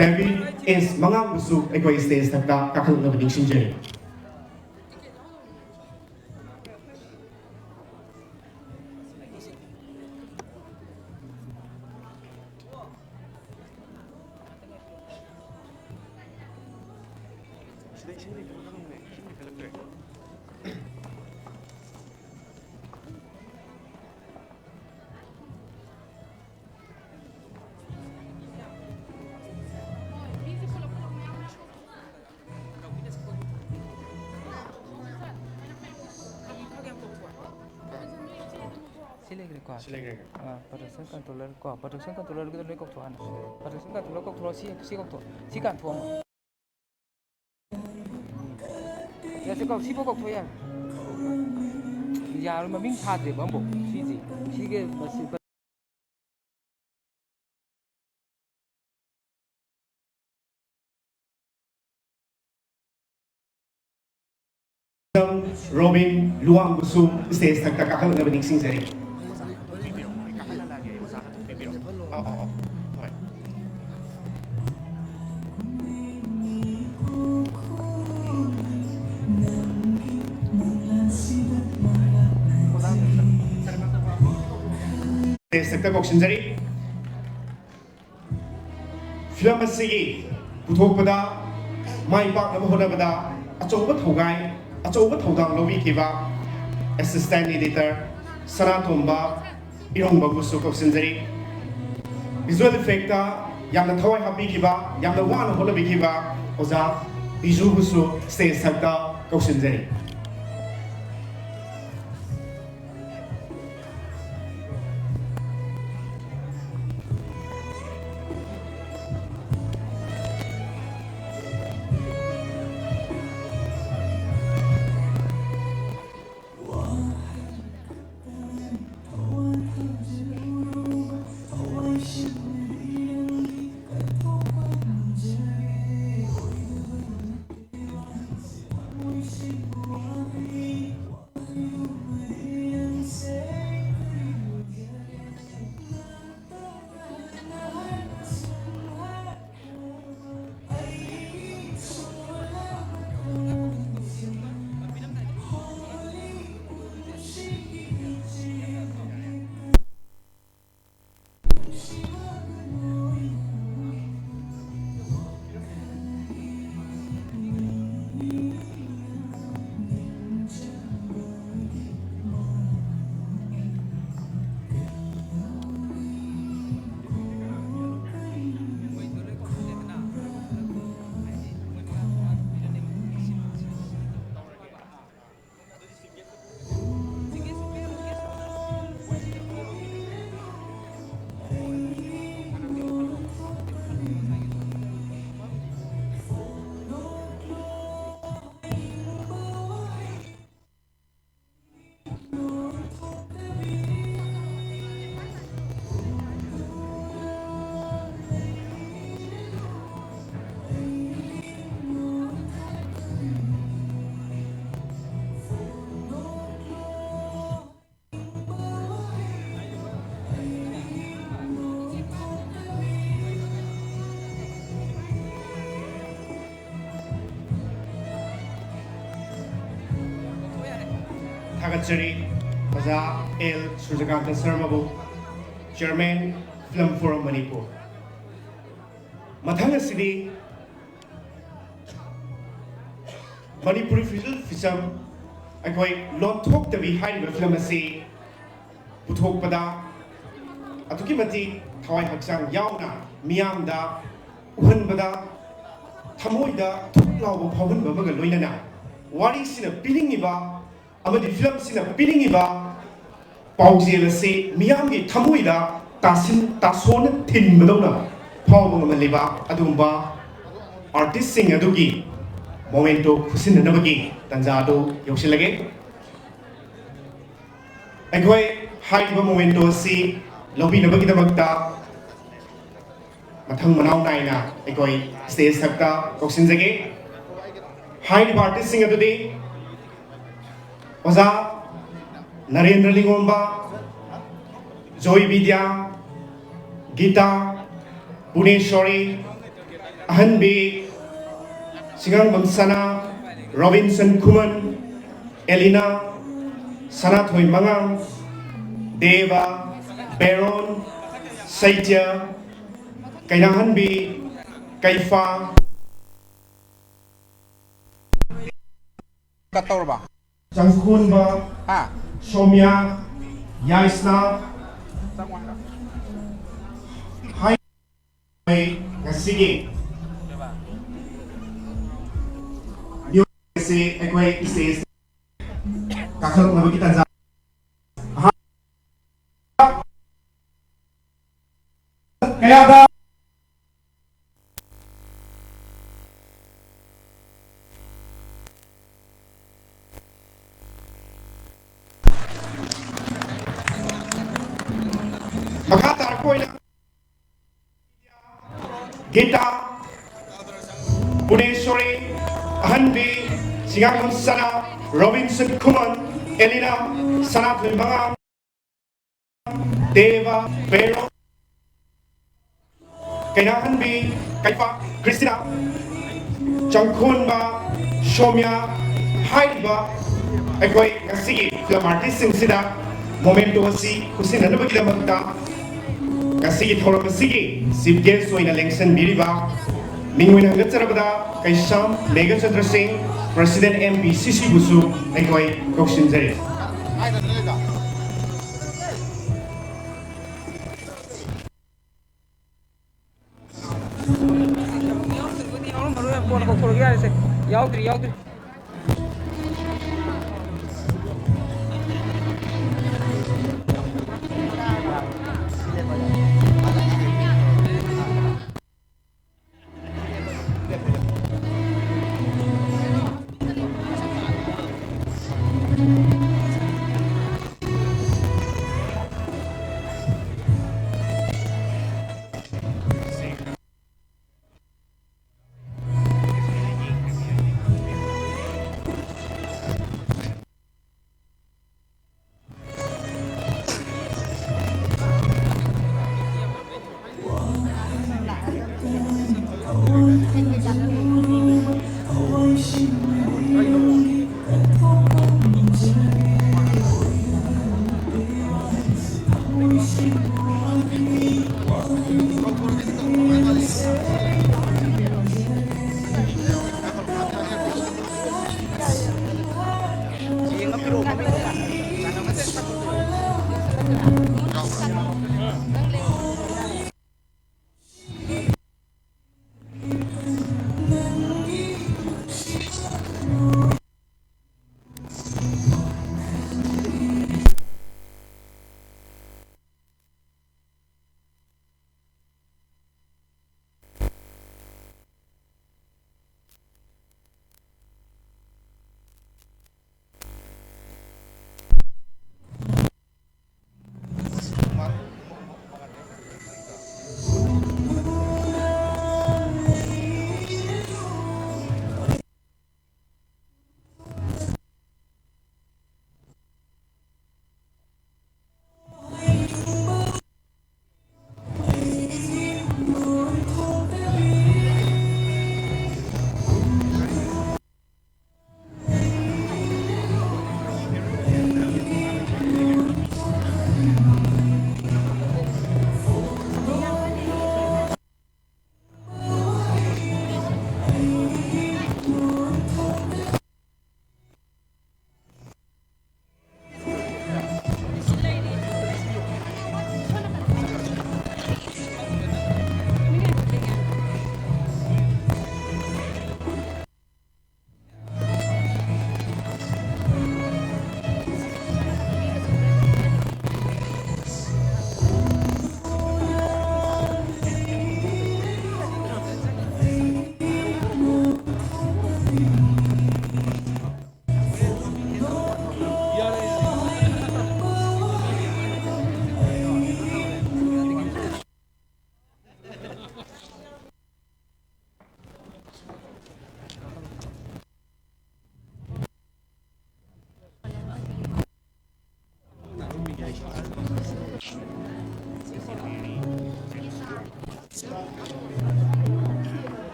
ꯗꯦꯕꯤꯗ ꯑꯦꯁ ꯃꯉꯥꯡꯕꯨꯁꯨ ꯑꯩꯈꯣꯏ stage ꯊꯛꯇ ꯀꯥꯈꯠꯂꯛꯅꯕ ꯅꯤꯡꯁꯤꯡꯖꯔꯤ꯫ ꯁꯤ ꯂꯩꯈ꯭ꯔꯦꯀꯣ꯫ ꯁꯤ ꯂꯩꯈ꯭ꯔꯦ꯫ ꯑꯥ, production controller ꯀꯣ, production controllerꯒꯤꯗꯣ ꯂꯣꯏ ꯀꯧꯊꯣꯛꯑꯣ ꯍꯥꯟꯅ꯫ Production controller ꯀꯧꯊꯣꯔꯛꯑꯣ, ꯁꯤ, ꯁꯤ ꯀꯧꯊꯣꯛꯑꯣ꯫ ꯁꯤ ꯀꯥꯟꯊꯣꯛꯑꯝꯃꯣ꯫ ꯌꯥꯔꯦ, ꯁꯤ ꯀꯧ-, ꯁꯤꯐꯥꯎ ꯀꯧꯊꯣꯛꯑꯣ ꯌꯥꯔꯦ꯫ ꯌꯥꯔꯣꯏ, ꯃꯃꯤꯡ ꯊꯥꯗ꯭ꯔꯦꯕ ꯑꯃꯐꯥꯎ꯫ ꯁꯤꯁꯦ, ꯁꯤꯒꯤ ꯃꯁꯤ ꯔꯣꯕꯤꯟ ꯂꯨꯋꯥꯡꯕꯨꯁꯨ stage ꯊꯛꯇ ꯀꯥꯈꯠꯂꯛꯅꯕ ꯅꯤꯡꯁꯤꯡꯖꯔꯤ꯫ ꯑ, ꯑ, ꯑ, ꯍꯣꯏ꯫ Stage ꯊꯛꯇ ꯀꯧꯁꯤꯟꯖꯔꯤ꯫ ꯐꯤꯂꯝ ꯑꯁꯤꯒꯤ ꯄꯨꯊꯣꯛꯄꯗ ꯃꯥꯏ ꯄꯥꯛꯅꯕ ꯍꯣꯠꯅꯕꯗ ꯑꯆꯧꯕ ꯊꯧꯒꯥꯏ, ꯑꯆꯧꯕ ꯊꯧꯗꯥꯡ ꯂꯧꯕꯤꯈꯤꯕ assistant editor ꯁꯅꯥꯇꯣꯝꯕ ꯏꯔꯣꯡꯕꯕꯨꯁꯨ ꯀꯧꯁꯤꯟꯖꯔꯤ꯫ Visual effectꯇ ꯌꯥꯝꯅ ꯊꯋꯥꯏ ꯍꯥꯞꯄꯤꯈꯤꯕ, ꯌꯥꯝꯅ ꯋꯥꯅ ꯍꯣꯠꯅꯕꯤꯈꯤꯕ ꯑꯣꯖꯥ ꯕꯤꯖꯨꯕꯨꯁꯨ stage ꯊꯛꯇ ꯀꯧꯁꯤꯟꯖꯔꯤ꯫ ꯊꯥꯒꯠꯆꯔꯤ ꯑꯣꯖꯥ ꯑꯦꯜ ꯁꯨꯔꯖꯀꯥꯟꯇ ꯁꯔꯃꯕꯨ, ꯆꯤꯌꯔꯃꯦꯟ, ꯐꯤꯂꯝ ꯐꯣꯔꯝ ꯃꯅꯤꯄꯨꯔ꯫ ꯃꯊꯪ ꯑꯁꯤꯗꯤ ꯃꯅꯤꯄꯨꯔꯤ ꯐꯤꯖꯣꯜ ꯐꯤꯖꯝ ꯑꯩꯈꯣꯏ ꯂꯣꯟꯊꯣꯛꯇꯕꯤ ꯍꯥꯏꯔꯤꯕ ꯐꯤꯂꯝ ꯑꯁꯤ ꯄꯨꯊꯣꯛꯄꯗ ꯑꯗꯨꯛꯀꯤ ꯃꯇꯤꯛ ꯊꯋꯥꯏ ꯍꯛꯆꯥꯡ ꯌꯥꯎꯅ ꯃꯤꯌꯥꯝꯗ ꯎꯍꯟꯕꯗ ꯊꯃꯣꯏꯗ ꯊꯨꯛ ꯂꯥꯎꯕ ꯐꯥꯎꯍꯟꯕ ꯑꯃꯒ ꯂꯣꯏꯅꯅ ꯋꯥꯔꯤꯁꯤꯅ ꯄꯤꯅꯤꯡꯉꯤꯕ ꯑꯃꯗꯤ ꯐꯤꯂꯝꯁꯤꯅ ꯄꯤꯅꯤꯡꯉꯤꯕ ꯄꯥꯎꯖꯦꯜ ꯑꯁꯤ ꯃꯤꯌꯥꯝꯒꯤ ꯊꯃꯣꯏꯗ ꯇꯥꯁꯤꯟ ꯇꯥꯁꯣꯟꯅ ꯊꯤꯟꯕꯗꯧꯅ ꯐꯥꯎꯕ ꯉꯝꯍꯜꯂꯤꯕ ꯑꯗꯨꯒꯨꯝꯕ ꯑꯥꯔꯇꯤꯁꯁꯤꯡ ꯑꯗꯨꯒꯤ ꯃꯣꯃꯦꯟꯇꯣ ꯈꯨꯠꯁꯤꯟꯅꯅꯕꯒꯤ ꯇꯥꯟꯖꯥ ꯑꯗꯨ ꯌꯧꯁꯤꯜꯂꯒꯦ꯫ ꯑꯩꯈꯣꯏ ꯍꯥꯏꯔꯤꯕ ꯃꯣꯃꯦꯟꯇꯣ ꯑꯁꯤ ꯂꯧꯕꯤꯅꯕꯒꯤꯗꯃꯛꯇ ꯃꯊꯪ ꯃꯅꯥꯎ ꯅꯥꯏꯅ ꯑꯩꯈꯣꯏ ꯁ꯭ꯇꯦꯖ ꯊꯛꯇ ꯀꯧꯁꯤꯟꯖꯒꯦ꯫ ꯍꯥꯏꯔꯤꯕ ꯑꯥꯔꯇꯤꯁꯁꯤꯡ ꯑꯗꯨꯗꯤ ꯑꯣꯖꯥ ꯅꯔꯦꯟꯗ꯭ꯔ ꯂꯤꯉꯣꯝꯕ, ꯖꯣꯏ ꯕꯤꯗ꯭ꯌꯥ, ꯒꯤꯇꯥ, ꯄꯨꯅꯦꯁꯣꯔꯤ, ꯑꯍꯟꯕꯤ ꯁꯤꯡꯉꯥꯡꯕꯝ ꯁꯅꯥ, ꯔꯣꯕꯤꯟꯁꯟ ꯈꯨꯃꯟ, ꯑꯦꯂꯤꯅꯥ, ꯁꯅꯥꯊꯣꯏ ꯃꯉꯥꯡ, ꯗꯦꯕ, ꯕꯦꯔꯣꯟ, ꯁꯩꯇ꯭ꯌ, ꯀꯩꯅꯥꯍꯟꯕꯤ, ꯀꯩꯐꯥ, ꯀꯠ ꯇꯧꯔꯕ? ꯆꯪꯈꯣꯟꯕ, ꯍꯥ? ꯁꯣꯃ꯭ꯌꯥ, ꯌꯥꯏꯁꯅꯥ, ꯍꯥꯏ-, ꯉꯁꯤꯒꯤ ꯑꯁꯤ ꯑꯩꯈꯣꯏ ꯁ꯭ꯇꯦꯖ ꯀꯥꯈꯠꯂꯛꯅꯕꯒꯤ ꯇꯥꯟꯖꯥ꯫ ꯀꯌꯥꯗ ꯃꯈꯥ ꯇꯥꯔꯛꯄ ꯑꯣꯏꯅ ꯒꯤꯇꯥ, ꯄꯨꯅꯦꯁꯣꯔꯤ, ꯑꯍꯟꯕꯤ, ꯁꯤꯡꯉꯥꯡꯕꯝ ꯁꯅꯥ, ꯔꯣꯕꯤꯟꯁꯟ ꯈꯨꯃꯟ, ꯑꯦꯂꯤꯅꯥ, ꯁꯅꯥꯊꯣꯏ ꯃꯉꯥꯡ, ꯗꯦꯕ, ꯕꯦꯔꯣ, ꯀꯩꯅꯥꯍꯟꯕꯤ, ꯀꯩꯐꯥ, ꯀ꯭ꯔꯤꯁꯇꯤꯅꯥ, ꯆꯪꯈꯣꯟꯕ, ꯁꯣꯃ꯭ꯌꯥ ꯍꯥꯏꯔꯤꯕ ꯑꯩꯈꯣꯏ ꯉꯁꯤꯒꯤ ꯐꯤꯂꯝ ꯑꯥꯔꯇꯤꯁꯁꯤꯡꯁꯤꯗ ꯃꯣꯃꯦꯟꯇꯣ ꯑꯁꯤ ꯈꯨꯠꯁꯤꯟꯅꯅꯕꯒꯤꯗꯃꯛꯇ ꯉꯁꯤꯒꯤ ꯊꯧꯔꯝ ꯑꯁꯤꯒꯤ ꯆꯤꯐ ꯒꯦꯁ ꯑꯣꯏꯅ ꯂꯦꯡꯁꯤꯟꯕꯤꯔꯤꯕ ꯃꯤꯡ ꯑꯣꯏꯅ ꯍꯪꯒꯠꯆꯔꯕꯗ ꯀꯩꯁꯥꯝ ꯃꯦꯘꯆꯟꯗ꯭ꯔ ꯁꯤꯡ, ꯄ꯭ꯔꯁꯤꯗꯦꯟ ꯑꯦꯝ ꯄꯤ ꯁꯤ ꯁꯤꯕꯨꯁꯨ ꯑꯩꯈꯣꯏ ꯀꯧꯁꯤꯟꯖꯔꯤ꯫ ꯌꯥꯎꯗ꯭ꯔꯤ, ꯌꯥꯎꯗ꯭ꯔꯤ꯫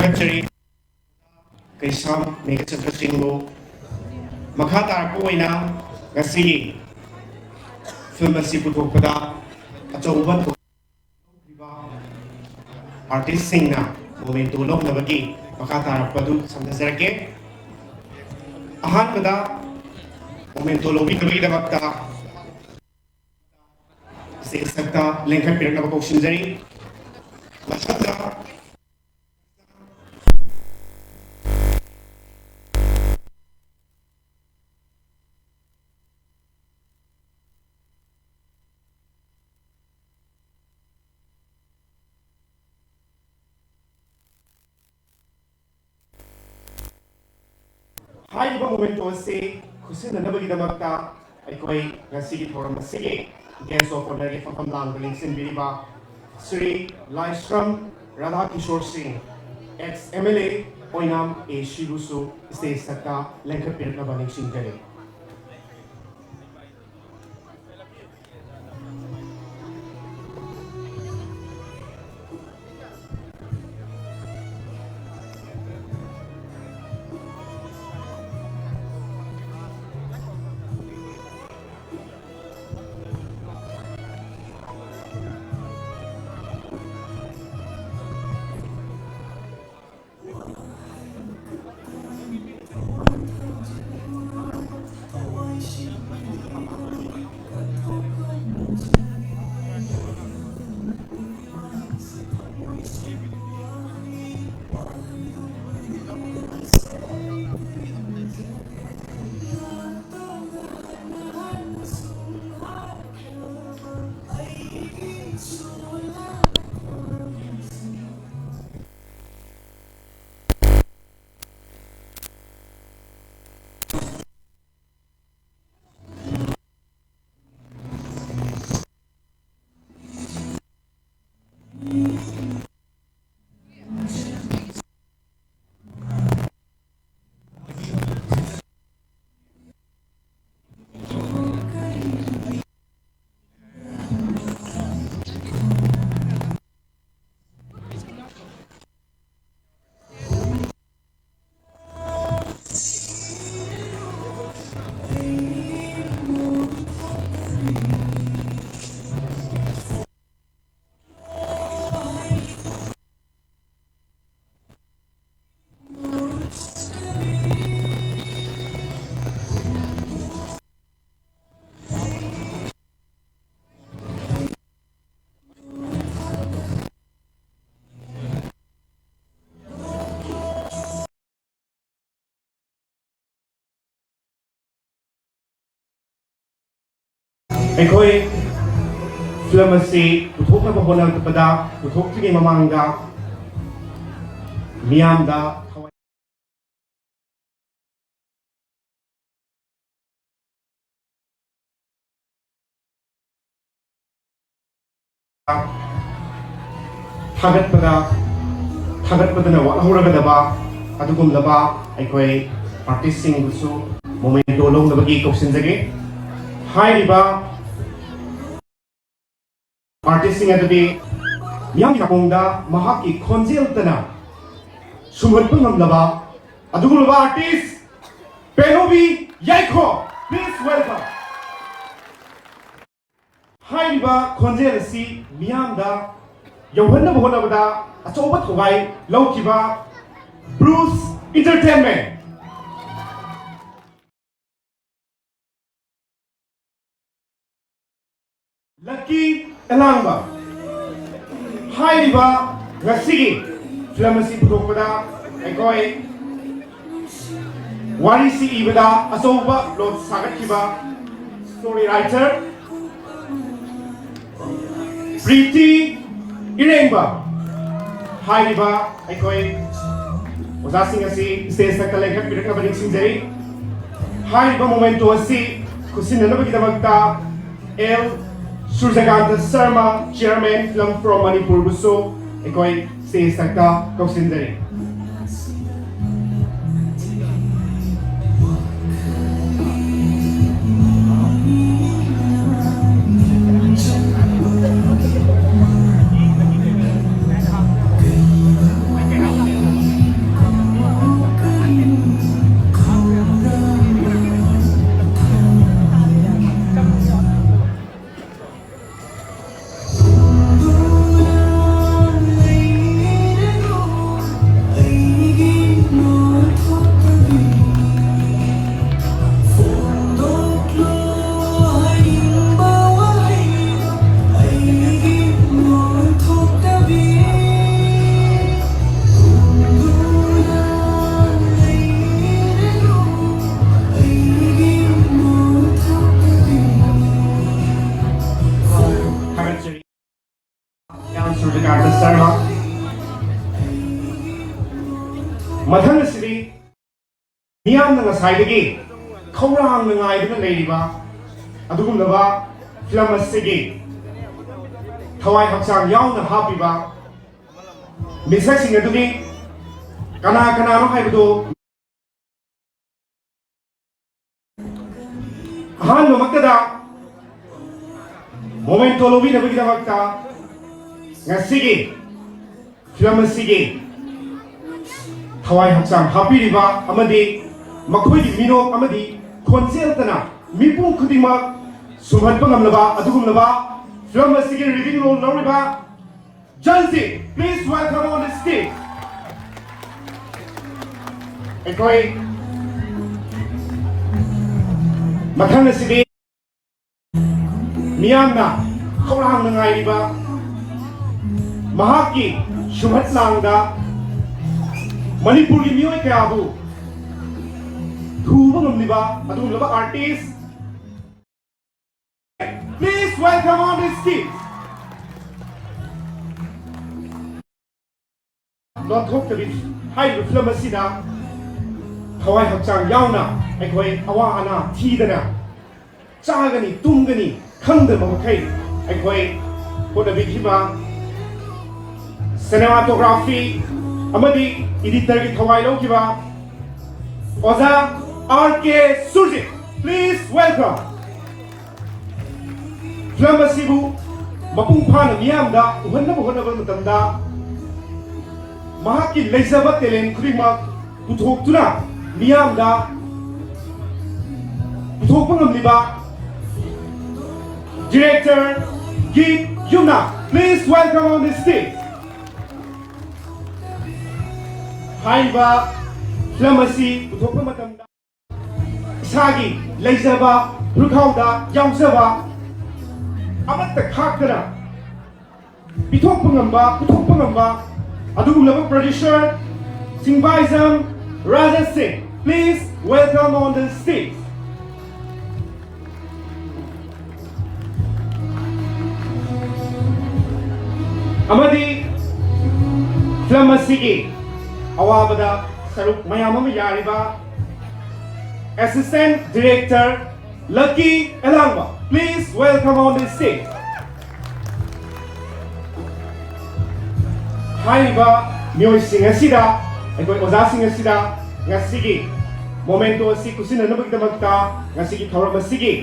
ꯊꯥꯒꯠꯆꯔꯤ꯫ ꯀꯩꯁꯥꯝ ꯃꯦꯘꯆꯟꯗ꯭ꯔ ꯁꯤꯡꯕꯨ꯫ ꯃꯈꯥ ꯇꯥꯔꯛꯄ ꯑꯣꯏꯅ ꯉꯁꯤꯒꯤ ꯐꯤꯜꯝ ꯑꯁꯤ ꯄꯨꯊꯣꯛꯄꯗ ꯑꯆꯧꯕ ꯊꯧꯗꯥꯡ ꯂꯧꯈꯤꯕ ꯑꯥꯔꯇꯤꯁꯁꯤꯡꯅ ꯃꯣꯃꯦꯟꯇꯣ ꯂꯧꯅꯕꯒꯤ ꯃꯈꯥ ꯇꯥꯔꯛꯄꯗꯨ ꯁꯝꯅꯖꯔꯛꯀꯦ꯫ ꯑꯍꯥꯟꯕꯗ ꯃꯣꯃꯦꯟꯇꯣ ꯂꯧꯕꯤꯅꯕꯒꯤꯗꯃꯛꯇ ꯁ꯭ꯇꯦꯖꯇ ꯂꯦꯡꯈꯠꯄꯤꯔꯛꯅꯕ ꯀꯧꯁꯤꯟꯖꯔꯤ꯫ ꯃꯊꯪꯗ ꯍꯥꯏꯔꯤꯕ ꯃꯣꯃꯦꯟꯇꯣ ꯑꯁꯤ ꯈꯨꯠꯁꯤꯟꯅꯅꯕꯒꯤꯗꯃꯛꯇ ꯑꯩꯈꯣꯏ ꯉꯁꯤꯒꯤ ꯊꯧꯔꯝ ꯑꯁꯤꯒꯤ Guest of Honourꯒꯤ ꯐꯝꯐꯝ ꯂꯥꯡꯗ ꯂꯦꯡꯁꯤꯟꯕꯤꯔꯤꯕ ꯁ꯭ꯔꯤ ꯂꯥꯏꯁ꯭ꯔꯝ ꯔꯥꯙꯥ ꯀꯤꯁꯣꯔ ꯁꯤꯡ, ex MLA, ꯑꯣꯏꯅꯥꯝ A Cꯕꯨꯁꯨ ꯁ꯭ꯇꯦꯖꯇ ꯂꯦꯡꯈꯠꯄꯤꯔꯛꯅꯕ ꯅꯤꯡꯁꯤꯡꯖꯔꯤ꯫ ꯑꯩꯈꯣꯏ ꯐꯤꯂꯝ ꯑꯁꯤ ꯄꯨꯊꯣꯛꯅꯕ ꯍꯣꯠꯅꯕꯗ, ꯄꯨꯊꯣꯛꯇ꯭ꯔꯤꯉꯩ ꯃꯃꯥꯡꯗ ꯃꯤꯌꯥꯝꯗ ꯊꯋꯥꯏ ꯊꯥꯒꯠꯄꯗ, ꯊꯥꯒꯠꯄꯗꯅ ꯋꯥꯠꯍꯧꯔꯒꯗꯕ ꯑꯗꯨꯒꯨꯝꯂꯕ ꯑꯩꯈꯣꯏ ꯑꯥꯔꯇꯤꯁꯁꯤꯡꯕꯨꯁꯨ ꯃꯣꯃꯦꯟꯇꯣ ꯂꯧꯅꯕꯒꯤ ꯀꯧꯁꯤꯟꯖꯒꯦ꯫ ꯍꯥꯏꯔꯤꯕ ꯑꯥꯔꯇꯤꯁꯁꯤꯡ ꯑꯗꯨꯗꯤ ꯃꯤꯌꯥꯝꯒꯤ ꯅꯥꯀꯣꯡꯗ ꯃꯍꯥꯛꯀꯤ ꯈꯣꯟꯖꯦꯜꯇꯅ ꯁꯨꯝꯍꯠꯄ ꯉꯝꯂꯕ ꯑꯗꯨꯒꯨꯝꯂꯕ ꯑꯥꯔꯇꯤꯁ ꯄꯦꯅꯣꯕꯤ ꯌꯥꯏꯈꯣ꯫ Please welcome꯫ ꯍꯥꯏꯔꯤꯕ ꯈꯣꯟꯖꯦꯜ ꯑꯁꯤ ꯃꯤꯌꯥꯝꯗ ꯌꯧꯍꯟꯅꯕ ꯍꯣꯠꯅꯕꯗ ꯑꯆꯧꯕ ꯊꯧꯗꯥꯡ ꯂꯧꯈꯤꯕ ꯕ꯭ꯔꯨꯁ ꯏꯟꯇꯔꯇꯦꯟꯃꯦꯟ꯫ ꯂꯛꯀꯤ ꯑꯦꯂꯥꯡꯕ꯫ ꯍꯥꯏꯔꯤꯕ ꯉꯁꯤꯒꯤ ꯐꯤꯂꯝ ꯑꯁꯤ ꯄꯨꯊꯣꯛꯄꯗ ꯑꯩꯈꯣꯏ ꯋꯥꯔꯤꯁꯤ ꯏꯕꯗ ꯑꯆꯧꯕ ꯂꯣꯠ ꯁꯥꯒꯠꯈꯤꯕ ꯁ꯭ꯇꯣꯔꯤ ꯔꯥꯏꯇꯔ ꯄ꯭ꯔꯤꯇꯤ ꯏꯔꯦꯡꯕ꯫ ꯍꯥꯏꯔꯤꯕ ꯑꯩꯈꯣꯏ ꯑꯣꯖꯥꯁꯤꯡ ꯑꯁꯤ ꯁ꯭ꯇꯦꯖꯇ ꯂꯦꯡꯈꯠꯄꯤꯔꯛꯅꯕ ꯅꯤꯡꯁꯤꯡꯖꯔꯤ꯫ ꯍꯥꯏꯔꯤꯕ ꯃꯣꯃꯦꯟꯇꯣ ꯑꯁꯤ ꯈꯨꯠꯁꯤꯟꯅꯅꯕꯒꯤꯗꯃꯛꯇ L Surjakanta Sharma, chairman, film forum ꯃꯅꯤꯄꯨꯔꯕꯨꯁꯨ ꯑꯩꯈꯣꯏ ꯁ꯭ꯇꯦꯖꯇ ꯀꯧꯁꯤꯟꯖꯔꯤ꯫ ꯃꯊꯪ ꯑꯁꯤꯗꯤ ꯃꯤꯌꯥꯝꯅ ꯉꯁꯥꯏꯗꯒꯤ ꯈꯧꯔꯥꯡꯅ ꯉꯥꯏꯗꯨꯅ ꯂꯩꯔꯤꯕ ꯑꯗꯨꯒꯨꯝꯂꯕ ꯐꯤꯂꯝ ꯑꯁꯤꯒꯤ ꯊꯋꯥꯏ ꯍꯛꯆꯥꯡ ꯌꯥꯎꯅ ꯍꯥꯞꯄꯤꯕ ꯃꯤꯁꯛꯁꯤꯡ ꯑꯗꯨꯅꯤ꯫ ꯀꯅꯥ ꯀꯅꯥꯅꯣ ꯍꯥꯏꯕꯗꯨ ꯑꯍꯥꯟꯕꯃꯛꯇꯗ ꯃꯣꯃꯦꯟꯇꯣ ꯂꯧꯕꯤꯅꯕꯒꯤꯗꯃꯛꯇ ꯉꯁꯤꯒꯤ ꯐꯤꯂꯝ ꯑꯁꯤꯒꯤ ꯊꯋꯥꯏ ꯍꯛꯆꯥꯡ ꯍꯥꯞꯄꯤꯔꯤꯕ ꯑꯃꯗꯤ ꯃꯈꯣꯏꯒꯤ ꯃꯤꯅꯣꯛ ꯑꯃꯗꯤ ꯈꯣꯟꯖꯦꯜꯇꯅ ꯃꯤꯄꯨꯝ ꯈꯨꯗꯤꯡꯃꯛ ꯁꯨꯝꯍꯠꯄ ꯉꯝꯂꯕ ꯑꯗꯨꯒꯨꯝꯂꯕ ꯐꯤꯂꯝ ꯑꯁꯤꯒꯤ ꯔꯤꯗꯤꯡ ꯔꯣꯜ ꯂꯧꯔꯤꯕ ꯖꯟꯖꯤꯠ, please welcome on the stage. ꯑꯩꯈꯣꯏ ꯃꯊꯪ ꯑꯁꯤꯗꯤ ꯃꯤꯌꯥꯝꯅ ꯈꯧꯔꯥꯡꯅ ꯉꯥꯏꯔꯤꯕ ꯃꯍꯥꯛꯀꯤ ꯁꯨꯝꯍꯠ ꯂꯥꯡꯗ ꯃꯅꯤꯄꯨꯔꯒꯤ ꯃꯤꯑꯣꯏ ꯀꯌꯥꯕꯨ ꯊꯨꯕ ꯉꯝꯂꯤꯕ ꯑꯗꯨꯒꯨꯝꯂꯕ artist, please welcome on the stage. ꯂꯣꯟꯊꯣꯛꯇꯕꯤ ꯍꯥꯏꯔꯤꯕ ꯐꯤꯂꯝ ꯑꯁꯤꯗ ꯊꯋꯥꯏ ꯍꯛꯆꯥꯡ ꯌꯥꯎꯅ ꯑꯩꯈꯣꯏ ꯑꯋꯥ ꯑꯅꯥ ꯊꯤꯗꯅ ꯆꯥꯒꯅꯤ ꯇꯨꯝꯒꯅꯤ ꯈꯪꯗꯕ ꯃꯈꯩ ꯑꯩꯈꯣꯏ ꯍꯣꯠꯅꯕꯤꯈꯤꯕ, cinematography ꯑꯃꯗꯤ editorꯒꯤ ꯊꯋꯥꯏ ꯂꯧꯈꯤꯕ ꯑꯣꯖꯥ R K Surjit, please welcome. Film ꯑꯁꯤꯕꯨ ꯃꯄꯨꯡ ꯐꯥꯅ ꯃꯤꯌꯥꯝꯗ ꯎꯍꯟꯅꯕ ꯍꯣꯠꯅꯕ ꯃꯇꯝꯗ ꯃꯍꯥꯛꯀꯤ ꯂꯩꯖꯕ talent ꯈꯨꯗꯤꯡꯃꯛ ꯄꯨꯊꯣꯛꯇꯨꯅ ꯃꯤꯌꯥꯝꯗ ꯄꯨꯊꯣꯛꯄ ꯉꯝꯂꯤꯕ director ꯒꯤꯠ Yumnam, please welcome on the stage. ꯍꯥꯏꯔꯤꯕ ꯐꯤꯂꯝ ꯑꯁꯤ ꯄꯨꯊꯣꯛꯄ ꯃꯇꯝꯗ ꯏꯁꯥꯒꯤ ꯂꯩꯖꯕ ꯄꯨꯔꯈꯥꯎꯗ ꯌꯥꯎꯖꯕ ꯑꯃꯠꯇ ꯈꯥꯛꯇꯅ ꯄꯤꯊꯣꯛꯄ ꯉꯝꯕ, ꯄꯨꯊꯣꯛꯄ ꯉꯝꯕ ꯑꯗꯨꯒꯨꯝꯂꯕ producer ꯆꯤꯡꯕꯥꯏꯖꯝ ꯔꯥꯖꯥ ꯁꯤꯡ, please welcome on the stage. ꯑꯃꯗꯤ ꯐꯤꯂꯝ ꯑꯁꯤꯒꯤ ꯑꯋꯥꯕꯗ ꯁꯔꯨꯛ ꯃꯌꯥꯝ ꯑꯃ ꯌꯥꯔꯤꯕ Assistant Director Lucky Elangma, please welcome on the stage. ꯍꯥꯏꯔꯤꯕ ꯃꯤꯑꯣꯏꯁꯤꯡ ꯑꯁꯤꯗ, ꯑꯩꯈꯣꯏ ꯑꯣꯖꯥꯁꯤꯡ ꯑꯁꯤꯗ ꯉꯁꯤꯒꯤ ꯃꯣꯃꯦꯟꯇꯣ ꯑꯁꯤ ꯈꯨꯠꯁꯤꯟꯅꯅꯕꯒꯤꯗꯃꯛꯇ ꯉꯁꯤꯒꯤ ꯊꯧꯔꯝ ꯑꯁꯤꯒꯤ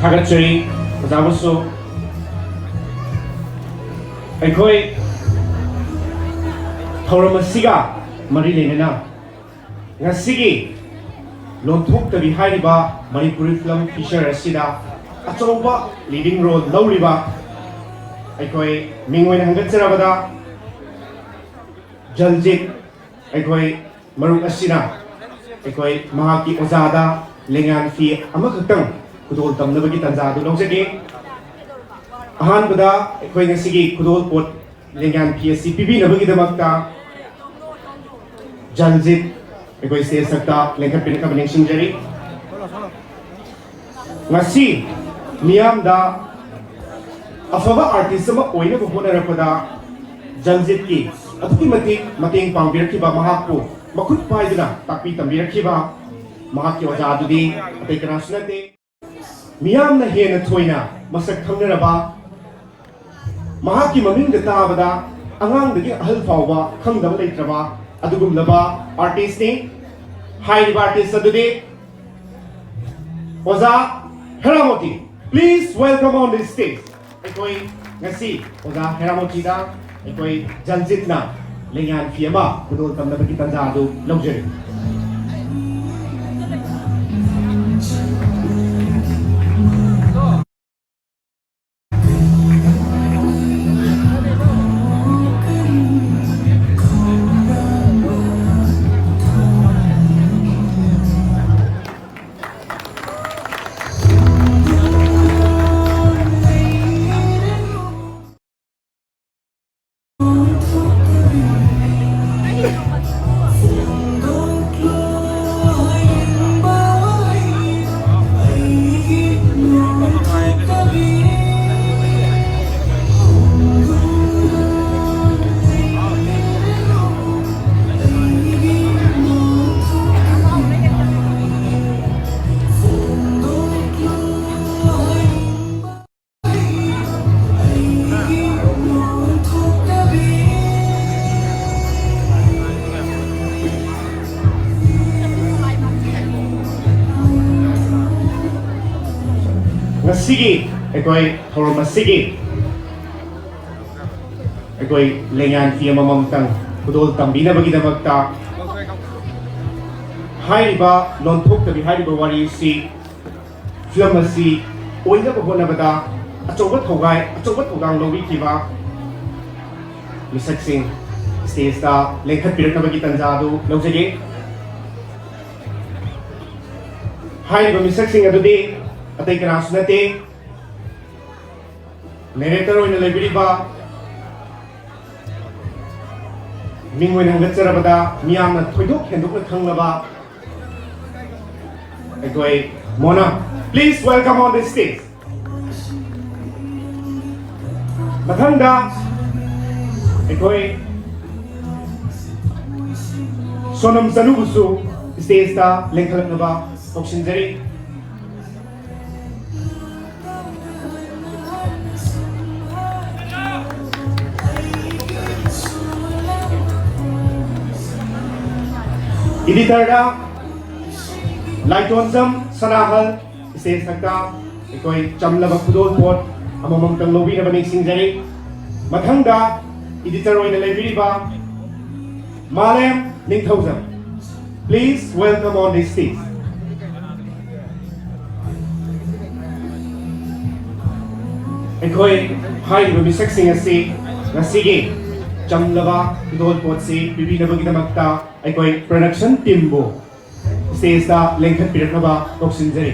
ꯊꯥꯒꯠꯆꯔꯤ ꯑꯣꯖꯥꯕꯨꯁꯨ꯫ ꯑꯩꯈꯣꯏ ꯊꯧꯔꯝ ꯑꯁꯤꯒ ꯃꯔꯤ ꯂꯩꯅꯅ ꯉꯁꯤꯒꯤ ꯂꯣꯟꯊꯣꯛꯇꯕꯤ ꯍꯥꯏꯔꯤꯕ ꯃꯅꯤꯄꯨꯔꯤ ꯐꯤꯂꯝ ꯐꯤꯆꯔ ꯑꯁꯤꯗ ꯑꯆꯧꯕ ꯂꯤꯗꯤꯡ ꯔꯣꯜ ꯂꯧꯔꯤꯕ ꯑꯩꯈꯣꯏ ꯃꯤꯡ ꯑꯣꯏꯅ ꯍꯪꯒꯠꯆꯔꯕꯗ, ꯖꯜꯖꯤꯠ ꯑꯩꯈꯣꯏ ꯃꯔꯨꯞ ꯑꯁꯤꯅ ꯑꯩꯈꯣꯏ ꯃꯍꯥꯛꯀꯤ ꯑꯣꯖꯥꯗ ꯂꯦꯡꯌꯥꯟ ꯐꯤ ꯑꯃꯈꯛꯇꯪ ꯈꯨꯗꯣꯜ ꯇꯝꯅꯕꯒꯤ ꯇꯥꯟꯖꯥ ꯑꯗꯨ ꯂꯧꯖꯒꯦ꯫ ꯑꯍꯥꯟꯕꯗ ꯑꯩꯈꯣꯏ ꯉꯁꯤꯒꯤ ꯈꯨꯗꯣꯜ ꯄꯣꯠ ꯂꯦꯡꯌꯥꯟ ꯐꯤ ꯑꯁꯤ ꯄꯤꯕꯤꯅꯕꯒꯤꯗꯃꯛꯇ ꯖꯜꯖꯤꯠ ꯑꯩꯈꯣꯏ ꯁ꯭ꯇꯦꯖ ꯃꯊꯛꯇ ꯂꯦꯡꯈꯠꯄꯤꯔꯛꯅꯕ ꯅꯤꯡꯁꯤꯡꯖꯔꯤ꯫ ꯉꯁꯤ ꯃꯤꯌꯥꯝꯗ ꯑꯐꯕ ꯑꯥꯔꯇꯤꯁ ꯑꯃ ꯑꯣꯏꯅꯕ ꯍꯣꯠꯅꯔꯛꯄꯗ ꯖꯜꯖꯤꯠꯀꯤ ꯑꯗꯨꯛꯀꯤ ꯃꯇꯤꯛ ꯃꯇꯦꯡ ꯄꯥꯡꯕꯤꯔꯛꯈꯤꯕ, ꯃꯍꯥꯛꯄꯨ ꯃꯈꯨꯠ ꯄꯥꯏꯗꯨꯅ ꯇꯥꯛꯄꯤ ꯇꯝꯕꯤꯔꯛꯈꯤꯕ ꯃꯍꯥꯛꯀꯤ ꯑꯣꯖꯥ ꯑꯗꯨꯗꯤ ꯑꯇꯩ ꯀꯅꯥꯁꯨ ꯅꯠꯇꯦ꯫ ꯃꯤꯌꯥꯝꯅ ꯍꯦꯟꯅ ꯊꯣꯏꯅ ꯃꯁꯛ ꯈꯪꯅꯔꯕ, ꯃꯍꯥꯛꯀꯤ ꯃꯃꯤꯡꯗ ꯇꯥꯕꯗ ꯑꯉꯥꯡꯗꯒꯤ ꯑꯍꯜ ꯐꯥꯎꯕ ꯈꯪꯗꯕ ꯂꯩꯇ꯭ꯔꯕ ꯑꯗꯨꯒꯨꯝꯂꯕ ꯑꯥꯔꯇꯤꯁꯅꯤ꯫ ꯍꯥꯏꯔꯤꯕ ꯑꯥꯔꯇꯤꯁ ꯑꯗꯨꯗꯤ ꯑꯣꯖꯥ ꯍꯦꯔꯥꯃꯣꯇꯤ꯫ Please welcome on the stage. ꯑꯩꯈꯣꯏ ꯉꯁꯤ ꯑꯣꯖꯥ ꯍꯦꯔꯥꯃꯣꯇꯤꯗ ꯑꯩꯈꯣꯏ ꯖꯜꯖꯤꯠꯅ ꯂꯦꯡꯌꯥꯟ ꯐꯤ ꯑꯃ ꯈꯨꯗꯣꯜ ꯇꯝꯅꯕꯒꯤ ꯇꯥꯟꯖꯥ ꯑꯗꯨ ꯂꯧꯖꯔꯤ꯫ ꯉꯁꯤꯒꯤ ꯑꯩꯈꯣꯏ ꯊꯧꯔꯝ ꯑꯁꯤꯒꯤ ꯑꯩꯈꯣꯏ ꯂꯦꯡꯌꯥꯟ ꯐꯤ ꯑꯃꯃꯝꯇꯪ ꯈꯨꯗꯣꯜ ꯇꯝꯕꯤꯅꯕꯒꯤꯗꯃꯛꯇ ꯍꯥꯏꯔꯤꯕ ꯂꯣꯟꯊꯣꯛꯇꯕꯤ ꯍꯥꯏꯔꯤꯕ ꯋꯥꯔꯤ ꯑꯁꯤ, ꯐꯤꯂꯝ ꯑꯁꯤ ꯑꯣꯏꯅꯕ ꯍꯣꯠꯅꯕꯗ ꯑꯆꯧꯕ ꯊꯧꯒꯥꯏ ꯑꯆꯧꯕ ꯊꯧꯗꯥꯡ ꯂꯧꯕꯤꯈꯤꯕ ꯃꯤꯁꯛꯁꯤꯡ ꯁ꯭ꯇꯦꯖꯇ ꯂꯦꯡꯈꯠꯄꯤꯔꯛꯅꯕꯒꯤ ꯇꯥꯟꯖꯥ ꯑꯗꯨ ꯂꯧꯖꯒꯦ꯫ ꯍꯥꯏꯔꯤꯕ ꯃꯤꯁꯛꯁꯤꯡ ꯑꯗꯨꯗꯤ ꯑꯇꯩ ꯀꯅꯥꯁꯨ ꯅꯠꯇꯦ, ꯅꯦꯔꯦꯇꯔ ꯑꯣꯏꯅ ꯂꯩꯕꯤꯔꯤꯕ ꯃꯤꯡ ꯑꯣꯏꯅ ꯍꯪꯒꯠꯆꯔꯕꯗ ꯃꯤꯌꯥꯝꯅ ꯊꯣꯏꯗꯣꯛ ꯍꯦꯟꯗꯣꯛꯅ ꯈꯪꯂꯕ ꯑꯩꯈꯣꯏ Mona, please welcome on the stage. ꯃꯊꯪꯗ ꯑꯩꯈꯣꯏ ꯁꯣꯅꯝ ꯆꯅꯨꯕꯨꯁꯨ ꯁ꯭ꯇꯦꯖꯇ ꯂꯦꯡꯈꯠꯂꯛꯅꯕ ꯀꯧꯁꯤꯟꯖꯔꯤ꯫ ꯏꯗꯤꯇꯔꯗ ꯂꯥꯏꯇꯣꯟꯖꯝ ꯁꯅꯥꯍꯜ, ꯁ꯭ꯇꯦꯖ ꯊꯛꯇ ꯑꯩꯈꯣꯏ ꯆꯝꯂꯕ ꯈꯨꯗꯣꯜ ꯄꯣꯠ ꯑꯃꯃꯝꯇꯪ ꯂꯧꯕꯤꯅꯕ ꯅꯤꯡꯁꯤꯡꯖꯔꯤ꯫ ꯃꯊꯪꯗ ꯏꯗꯤꯇꯔ ꯑꯣꯏꯅ ꯂꯩꯕꯤꯔꯤꯕ ꯃꯥꯂꯦꯝ ꯅꯤꯡꯊꯧꯖꯝ, please welcome on the stage. ꯑꯩꯈꯣꯏ ꯍꯥꯏꯔꯤꯕ ꯃꯤꯁꯛꯁꯤꯡ ꯑꯁꯤ ꯉꯁꯤꯒꯤ ꯆꯝꯂꯕ ꯈꯨꯗꯣꯜ ꯄꯣꯠꯁꯤ ꯄꯤꯕꯤꯅꯕꯒꯤꯗꯃꯛꯇ ꯑꯩꯈꯣꯏ ꯄ꯭ꯔꯗꯛꯁꯟ ꯇꯤꯝꯕꯨ ꯁ꯭ꯇꯦꯖꯇ ꯂꯦꯡꯈꯠꯄꯤꯔꯛꯅꯕ ꯀꯧꯁꯤꯟꯖꯔꯤ꯫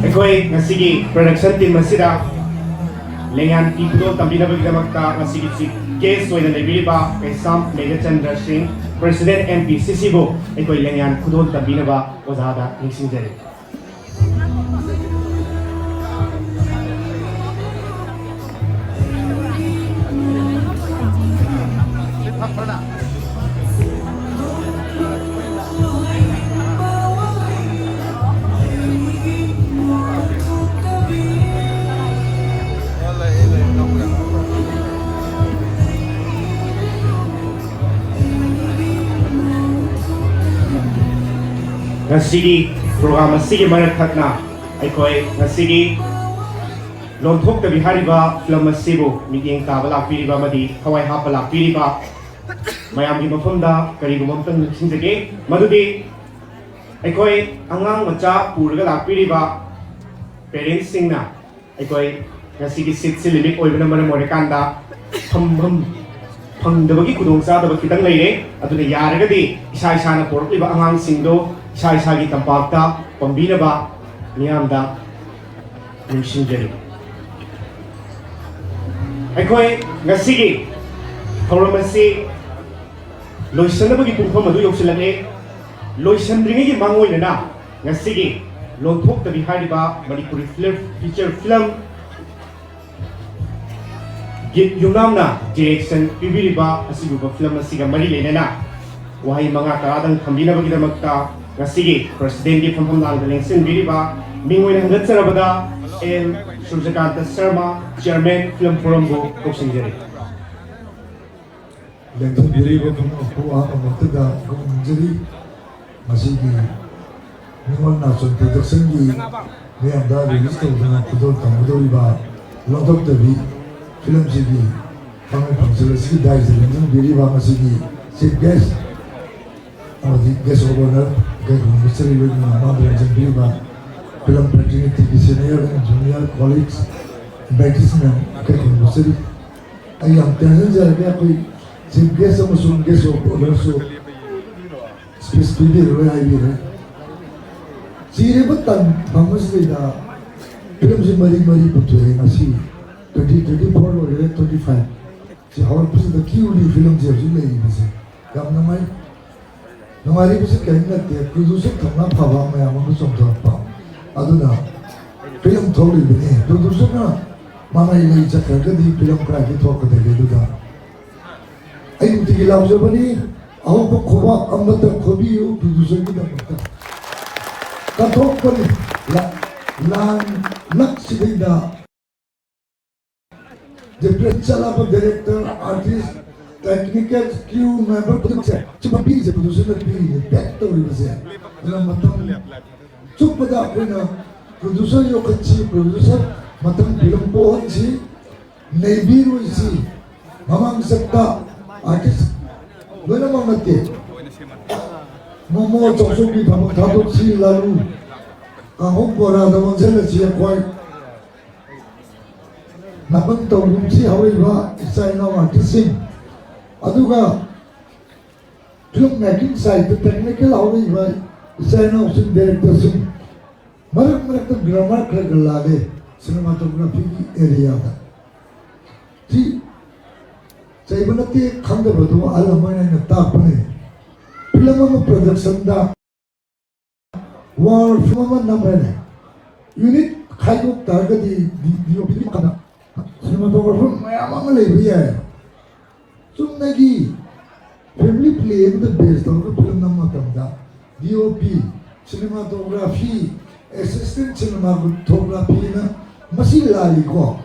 ꯑꯩꯈꯣꯏ ꯉꯁꯤꯒꯤ production team ꯑꯁꯤꯗ ꯂꯦꯡꯌꯥꯟ ꯐꯤ ꯈꯨꯗꯣꯜ ꯇꯝꯕꯤꯅꯕꯒꯤꯗꯃꯛꯇ ꯉꯁꯤꯒꯤ chief guest ꯑꯣꯏꯅ ꯂꯩꯕꯤꯔꯤꯕ ꯀꯩꯁꯥꯝ ꯃꯦꯘꯆꯟꯗ꯭ꯔ ꯁꯤꯡ, president M P C C ꯕꯨ ꯑꯩꯈꯣꯏ ꯂꯦꯡꯌꯥꯟ ꯈꯨꯗꯣꯜ ꯇꯝꯕꯤꯅꯕ ꯑꯣꯖꯥꯗ ꯅꯤꯡꯁꯤꯡꯖꯔꯤ꯫ ꯉꯁꯤꯒꯤ program ꯑꯁꯤꯒꯤ ꯃꯔꯛ ꯊꯠꯅ ꯑꯩꯈꯣꯏ ꯉꯁꯤꯒꯤ ꯂꯣꯟꯊꯣꯛꯇꯕꯤ ꯍꯥꯏꯔꯤꯕ film ꯑꯁꯤꯕꯨ ꯃꯤꯠꯌꯦꯡ ꯇꯥꯕ ꯂꯥꯛꯄꯤꯔꯤꯕ ꯑꯃꯗꯤ ꯊꯋꯥꯏ ꯍꯥꯞꯄ ꯂꯥꯛꯄꯤꯔꯤꯕ ꯃꯌꯥꯝꯒꯤ ꯃꯐꯝꯗ ꯀꯔꯤꯒꯨꯝꯕ ꯑꯃꯇꯪ ꯅꯤꯡꯁꯤꯡꯖꯒꯦ, ꯃꯗꯨꯗꯤ ꯑꯩꯈꯣꯏ ꯑꯉꯥꯡ ꯃꯆꯥ ꯄꯨꯔꯒ ꯂꯥꯛꯄꯤꯔꯤꯕ parents ꯁꯤꯡꯅ ꯑꯩꯈꯣꯏ ꯉꯁꯤꯒꯤ seat ꯁꯤ limit ꯑꯣꯏꯕꯅ ꯃꯔꯝ ꯑꯣꯏꯔꯀꯥꯟꯗ ꯐꯝꯐꯝ ꯐꯪꯗꯕꯒꯤ ꯈꯨꯗꯣꯡꯆꯥꯗꯕ ꯈꯤꯇꯪ ꯂꯩꯔꯦ꯫ ꯑꯗꯨꯅ ꯌꯥꯔꯒꯗꯤ ꯏꯁꯥ ꯏꯁꯥꯅ ꯄꯣꯔꯛꯂꯤꯕ ꯑꯉꯥꯡꯁꯤꯡꯗꯣ ꯏꯁꯥ ꯏꯁꯥꯒꯤ ꯇꯝꯄꯥꯛꯇ ꯄꯝꯕꯤꯅꯕ ꯃꯤꯌꯥꯝꯗ ꯅꯤꯡꯁꯤꯡꯖꯔꯤ꯫ ꯑꯩꯈꯣꯏ ꯉꯁꯤꯒꯤ ꯊꯧꯔꯝ ꯑꯁꯤ ꯂꯣꯏꯁꯤꯟꯅꯕꯒꯤ ꯄꯨꯡꯐꯝ ꯑꯗꯨ ꯌꯧꯁꯤꯜꯂꯛꯂꯦ꯫ ꯂꯣꯏꯁꯤꯟꯗ꯭ꯔꯤꯉꯩꯒꯤ ꯃꯥꯡꯑꯣꯏꯅꯅ ꯉꯁꯤꯒꯤ ꯂꯣꯟꯊꯣꯛꯇꯕꯤ ꯍꯥꯏꯔꯤꯕ Manipuri film, feature film ꯒꯤꯠ ꯌꯨꯝꯅꯥꯝꯅ direction ꯄꯤꯕꯤꯔꯤꯕ ꯑꯁꯤꯒꯨꯝꯕ film ꯑꯁꯤꯒ ꯃꯔꯤ ꯂꯩꯅꯅ ꯋꯥꯍꯩ ꯃꯉꯥ ꯇꯔꯥꯗꯪ ꯊꯝꯕꯤꯅꯕꯒꯤꯗꯃꯛꯇ ꯉꯁꯤꯒꯤ president ꯀꯤ ꯐꯝꯐꯝ ꯂꯥꯡꯗ ꯂꯦꯡꯁꯤꯟꯕꯤꯔꯤꯕ ꯃꯤꯡ ꯑꯣꯏꯅ ꯍꯪꯒꯠꯆꯔꯕꯗ L ꯁꯨꯔꯖꯀꯥꯟꯇ ꯁꯔꯃ, chairman film forum ꯕꯨ ꯀꯧꯁꯤꯟꯖꯔꯤ꯫ ꯂꯦꯡꯊꯣꯛꯄꯤꯔꯤꯕ ꯄꯨꯝꯅꯃꯛꯄꯨ ꯑꯍꯥꯟꯕꯃꯛꯇꯗ ꯈꯨꯔꯨꯝꯖꯔꯤ꯫ ꯃꯁꯤꯒꯤ ꯅꯤꯉꯣꯜ ꯅꯥꯆꯣꯝ production ꯒꯤ ꯃꯤꯌꯥꯝꯗ release ꯇꯧꯗꯨꯅ ꯈꯨꯗꯣꯜ ꯇꯝꯒꯗꯧꯔꯤꯕ ꯂꯧꯊꯣꯛꯇꯕꯤ film ꯁꯤꯒꯤ ꯊꯧꯔꯝ ꯄꯥꯡꯊꯣꯛ ꯑꯁꯤꯒꯤ ꯗꯥꯏꯁꯇ ꯂꯦꯡꯁꯤꯟꯕꯤꯔꯤꯕ ꯃꯁꯤꯒꯤ chief guest ꯑꯃꯗꯤ guest of honour ꯀꯩꯒꯨꯝꯕ ꯆꯠꯂꯤꯕ ꯃꯃꯥꯡꯗ ꯂꯦꯡꯁꯤꯟꯕꯤꯔꯤꯕ film fraternity ꯒꯤ senior and junior colleagues, invitees ꯃꯌꯥꯝ ꯀꯩꯒꯨꯝꯕ ꯆꯠꯂꯤ꯫ ꯑꯩ ꯌꯥꯝ ꯇꯦꯟꯁꯤꯟꯖꯔꯒꯦ꯫ ꯑꯩꯈꯣꯏ chief guest ꯑꯃꯁꯨꯡ guest of honour ꯁꯨ ꯁ꯭ꯄꯤꯆ ꯄꯤꯕꯤꯔꯔꯣꯏ ꯍꯥꯏꯕꯤꯔꯦ꯫ ꯆꯤꯔꯤꯕ ꯇꯟ ꯐꯪꯕꯁꯤꯗꯩꯗ ꯐꯤꯂꯝꯁꯤ ꯃꯔꯤ ꯃꯔꯤ ꯄꯨꯊꯣꯛꯑꯦ꯫ ꯉꯁꯤ ꯇ꯭ꯋꯦꯟꯇꯤ ꯇ꯭ꯋꯦꯟꯇꯤ ꯐꯣꯔ ꯂꯣꯏꯔꯦ, ꯇ꯭ꯋꯦꯟꯇꯤ ꯐꯥꯏꯚ ꯁꯤ ꯍꯧꯔꯛꯄꯁꯤꯗ ꯀ꯭ꯌꯨꯅꯤ ꯐꯤꯂꯝꯁꯦ ꯍꯧꯖꯤꯛ ꯂꯩꯔꯤꯕꯁꯦ꯫ ꯌꯥꯝ ꯅꯨꯡꯉꯥꯏ꯫ ꯅꯨꯡꯉꯥꯏꯔꯤꯕꯁꯤ ꯀꯔꯤꯝ ꯅꯠꯇꯦ, ꯄ꯭ꯔꯣꯗ꯭ꯌꯨꯁꯔ ꯊꯧꯅꯥ ꯐꯕ ꯃꯌꯥꯝ ꯑꯃ ꯆꯣꯡꯊꯣꯔꯛꯄ꯫ ꯑꯗꯨꯅ ꯐꯤꯂꯝ ꯊꯣꯛꯂꯤꯕꯅꯤ꯫ ꯄ꯭ꯔꯣꯗ꯭ꯌꯨꯁꯔꯅ ꯃꯃꯥꯏ ꯂꯩ ꯆꯠꯈ꯭ꯔꯒꯗꯤ ꯐꯤꯂꯝ ꯀꯗꯥꯏꯗꯒꯤ ꯊꯣꯛꯀꯗꯒꯦ? ꯑꯗꯨꯗ ꯑꯩ ꯅꯨꯡꯇꯤꯒꯤ ꯂꯥꯎꯖꯕꯅꯤ, ꯑꯍꯧꯕ ꯈꯨꯕꯥꯛ ꯑꯃꯇ ꯈꯣꯕꯤꯌꯨ ꯄ꯭ꯔꯣꯗ꯭ꯌꯨꯁꯔꯒꯤꯗꯃꯛꯇ꯫ ꯀꯠꯊꯣꯛꯄꯅꯤ꯫ ꯂꯥꯟ ꯂꯛꯁꯤꯗꯩꯗ ꯗꯤꯐ꯭ꯔꯦꯟ ꯆꯠꯂꯕ director, artist, technical, crew member ꯈꯨꯗꯤꯡꯃꯛꯁꯦ ꯁꯤꯒꯨꯝꯕ ꯄꯤꯔꯤꯁꯦ ꯄ꯭ꯔꯣꯗ꯭ꯌꯨꯁꯔꯅ ꯄꯤꯔꯤꯅꯦ, ꯄꯦꯛ ꯇꯧꯔꯤꯕꯁꯦ꯫ ꯑꯗꯨꯅ ꯃꯇꯝ ꯆꯨꯞꯄꯗ ꯑꯩꯈꯣꯏꯅ ꯄ꯭ꯔꯣꯗ꯭ꯌꯨꯁꯔ ꯌꯣꯛꯈꯠꯁꯤ, ꯄ꯭ꯔꯣꯗ꯭ꯌꯨꯁꯔ ꯃꯊꯪ ꯐꯤꯂꯝ ꯄꯣꯛꯍꯟꯁꯤ, ꯅꯩꯕꯤꯔꯣꯏꯁꯤ꯫ ꯃꯃꯥꯡ ꯆꯠꯄ ꯑꯥꯔꯇꯤꯁ ꯂꯣꯏꯅꯃꯛ ꯅꯠꯇꯦ, ꯃꯣꯃꯣ ꯆꯧꯆꯧꯒꯤ ꯊꯕꯛ ꯊꯥꯗꯣꯛꯁꯤ, ꯂꯥꯂꯨ ꯀꯥꯡꯍꯧ ꯕꯣꯔꯥꯗ ꯑꯣꯟꯁꯤꯜꯂꯁꯤ꯫ ꯑꯩꯈꯣꯏ ꯅꯥꯄꯟ ꯇꯧꯒꯨꯝꯁꯤ ꯍꯧꯔꯛꯏꯕ ꯏꯆꯥ ꯏꯅꯥꯎ ꯑꯥꯔꯇꯤꯁꯁꯤꯡ, ꯑꯗꯨꯒ ꯐꯤꯂꯝ ꯃꯦꯀꯤꯡ ꯁꯥꯏꯠꯇ ꯇꯦꯛꯅꯤꯀꯦꯜ ꯍꯧꯔꯛꯏꯕ ꯏꯆꯥ ꯏꯅꯥꯎꯁꯤꯡ, ꯗꯥꯏꯔꯦꯛꯇꯔꯁꯤꯡ, ꯃꯔꯛ ꯃꯔꯛꯇ ꯒ꯭ꯔꯥꯃꯔ ꯈꯔ ꯈꯔ ꯂꯥꯜꯂꯦ ꯁꯤꯅꯦꯃꯥꯇꯣꯒ꯭ꯔꯥꯐꯤꯒꯤ ꯑꯦꯔꯤꯌꯥꯗ꯫ ꯁꯤ ꯆꯩꯕ ꯅꯠꯇꯦ, ꯈꯪꯗꯕꯗꯣ ꯑꯍꯜ ꯑꯃꯅ ꯑꯩꯅ ꯇꯥꯛꯄꯅꯦ꯫ ꯐꯤꯂꯝ ꯑꯃ ꯄ꯭ꯔꯗꯛꯁꯟꯗ ꯋꯥꯔ ꯐꯤꯂꯝ ꯑꯃ ꯅꯝꯃꯦꯅꯦ, ꯌꯨꯅꯤꯠ ꯈꯥꯏꯗꯣꯛ ꯇꯥꯔꯒꯗꯤ ꯗꯤ ꯑꯣ ꯄꯤ ꯃꯈꯥꯗ ꯁꯤꯅꯦꯃꯥꯇꯣꯒ꯭ꯔꯥꯐꯔ ꯃꯌꯥꯝ ꯑꯃ ꯂꯩꯕ ꯌꯥꯏ꯫ ꯆꯨꯝꯅꯒꯤ ꯐꯦꯃꯤꯂꯤ ꯄ꯭ꯂꯦ ꯑꯃꯗ ꯕꯦꯁ ꯇꯧꯔꯒ ꯐꯤꯂꯝ ꯅꯝꯕ ꯃꯇꯝꯗ ꯗꯤ ꯑꯣ ꯄꯤ, ꯁꯤꯅꯦꯃꯥꯇꯣꯒ꯭ꯔꯥꯐꯤ, ꯑꯦꯁꯤꯁꯇꯦꯟ ꯁꯤꯅꯦꯃꯥꯇꯣꯒ꯭ꯔꯥꯐꯤꯅ ꯃꯁꯤ ꯂꯥꯜꯂꯤꯀꯣ꯫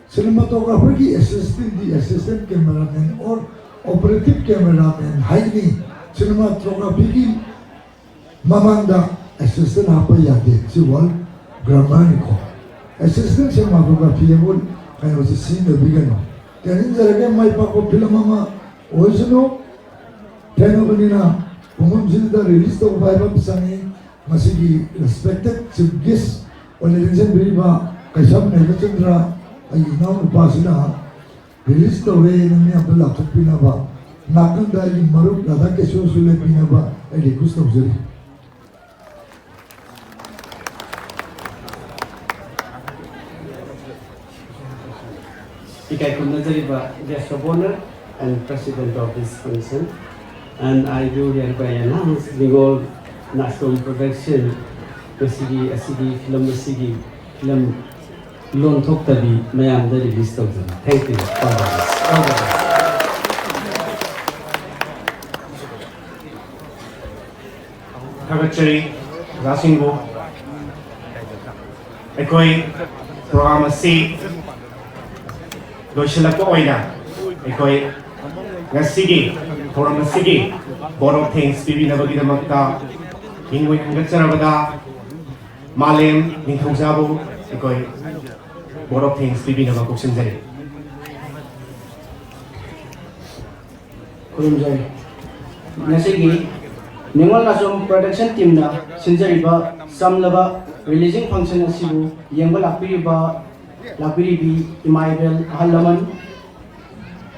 ꯁꯤꯅꯦꯃꯥꯇꯣꯒ꯭ꯔꯥꯐꯔꯒꯤ ꯑꯦꯁꯤꯁꯇꯦꯟꯗꯤ assistant cameraman or operative cameraman ꯍꯥꯏꯒꯅꯤ꯫ ꯁꯤꯅꯦꯃꯥꯇꯣꯒ꯭ꯔꯥꯐꯤꯒꯤ ꯃꯃꯥꯡꯗ ꯑꯦꯁꯤꯁꯇꯦꯟ ꯍꯥꯞꯄ ꯌꯥꯗꯦ꯫ ꯁꯤ ꯋꯥꯔꯜ ꯒ꯭ꯔꯥꯃꯔꯅꯤꯀꯣ꯫ ꯑꯦꯁꯤꯁꯇꯦꯟ ꯁꯤꯅꯦꯃꯥꯇꯣꯒ꯭ꯔꯥꯐꯤ ꯑꯃ ꯀꯩꯅꯣꯁꯦ ꯁꯤꯖꯤꯟꯅꯕꯤꯒꯅꯨ꯫ ꯇꯦꯅꯤꯡꯖꯔꯒꯦ, ꯃꯥꯏ ꯄꯥꯛꯄ ꯐꯤꯂꯝ ꯑꯃ ꯑꯣꯏꯁꯅꯨ꯫ ꯊꯦꯡꯉꯕꯅꯤꯅ ꯄꯨꯡꯐꯝꯁꯤꯗ ꯔꯤꯂꯤꯁ ꯇꯧꯕ ꯍꯥꯏꯕ ꯑꯃ ꯆꯪꯉꯤ꯫ ꯃꯁꯤꯒꯤ ꯔꯦꯁꯄꯦꯛꯇꯦꯠ ꯆꯤꯐ ꯒꯦꯁ ꯑꯣꯏꯅ ꯂꯦꯡꯁꯤꯟꯕꯤꯔꯤꯕ ꯀꯩꯁꯥꯝ ꯃꯦꯘꯆꯟꯗ꯭ꯔ, ꯑꯩꯒꯤ ꯏꯅꯥꯎ ꯅꯨꯄꯥꯁꯤꯅ ꯔꯤꯂꯤꯁ ꯇꯧꯔꯦ, ꯅꯪ ꯃꯌꯥꯝꯗ ꯂꯥꯎꯊꯣꯛꯄꯤꯅꯕ꯫ ꯅꯥꯀꯟꯗ ꯑꯩꯒꯤ ꯃꯔꯨꯞ ꯔꯥꯙꯥ ꯀꯦꯁꯣꯔꯁꯨ ꯂꯦꯞꯄꯤꯅꯕ ꯑꯩ ꯔꯤꯀ꯭ꯋꯦꯁ ꯇꯧꯖꯔꯤ꯫ ꯏꯀꯥꯏ ꯈꯨꯝꯅꯖꯔꯤꯕ Guest of Honor and President of this function, and I do hereby announce ꯅꯤꯉꯣꯜ ꯅꯥꯆꯣꯝ Production ꯉꯁꯤꯒꯤ ꯑꯁꯤꯒꯤ ꯐꯤꯂꯝ ꯑꯁꯤꯒꯤ ꯐꯤꯂꯝ ꯂꯣꯟꯊꯣꯛꯇꯕꯤ ꯃꯌꯥꯝꯗ ꯔꯤꯂꯤꯁ ꯇꯧꯖꯔꯤ꯫ Thank you. All the best. All the best. ꯊꯥꯒꯠꯆꯔꯤ ꯑꯣꯖꯥꯁꯤꯡꯕꯨ꯫ ꯑꯩꯈꯣꯏ ꯄ꯭ꯔꯣꯒ꯭ꯔꯥꯝ ꯑꯁꯤ ꯂꯣꯏꯁꯤꯜꯂꯛꯄ ꯑꯣꯏꯅ ꯑꯩꯈꯣꯏ ꯉꯁꯤꯒꯤ ꯊꯧꯔꯝ ꯑꯁꯤꯒꯤ vote of thanks ꯄꯤꯕꯤꯅꯕꯒꯤꯗꯃꯛꯇ ꯃꯤꯡ ꯑꯣꯏꯅ ꯊꯥꯒꯠꯆꯔꯕꯗ ꯃꯥꯂꯦꯝ ꯅꯤꯡꯊꯧꯖꯥꯕꯨ ꯑꯩꯈꯣꯏ vote of thanks ꯄꯤꯕꯤꯅꯕ ꯀꯧꯁꯤꯟꯖꯔꯤ꯫ ꯈꯨꯔꯨꯝꯖꯔꯤ꯫ ꯉꯁꯤꯒꯤ ꯅꯤꯉꯣꯜ ꯅꯥꯆꯣꯝ Production teamꯅ ꯁꯤꯟꯖꯔꯤꯕ ꯆꯝꯂꯕ releasing function ꯑꯁꯤꯕꯨ ꯌꯦꯡꯕ ꯂꯥꯛꯄꯤꯔꯤꯕ, ꯂꯥꯛꯄꯤꯔꯤꯕꯤ ꯏꯃꯥ ꯏꯕꯦꯜ, ꯑꯍꯜ ꯂꯃꯟ,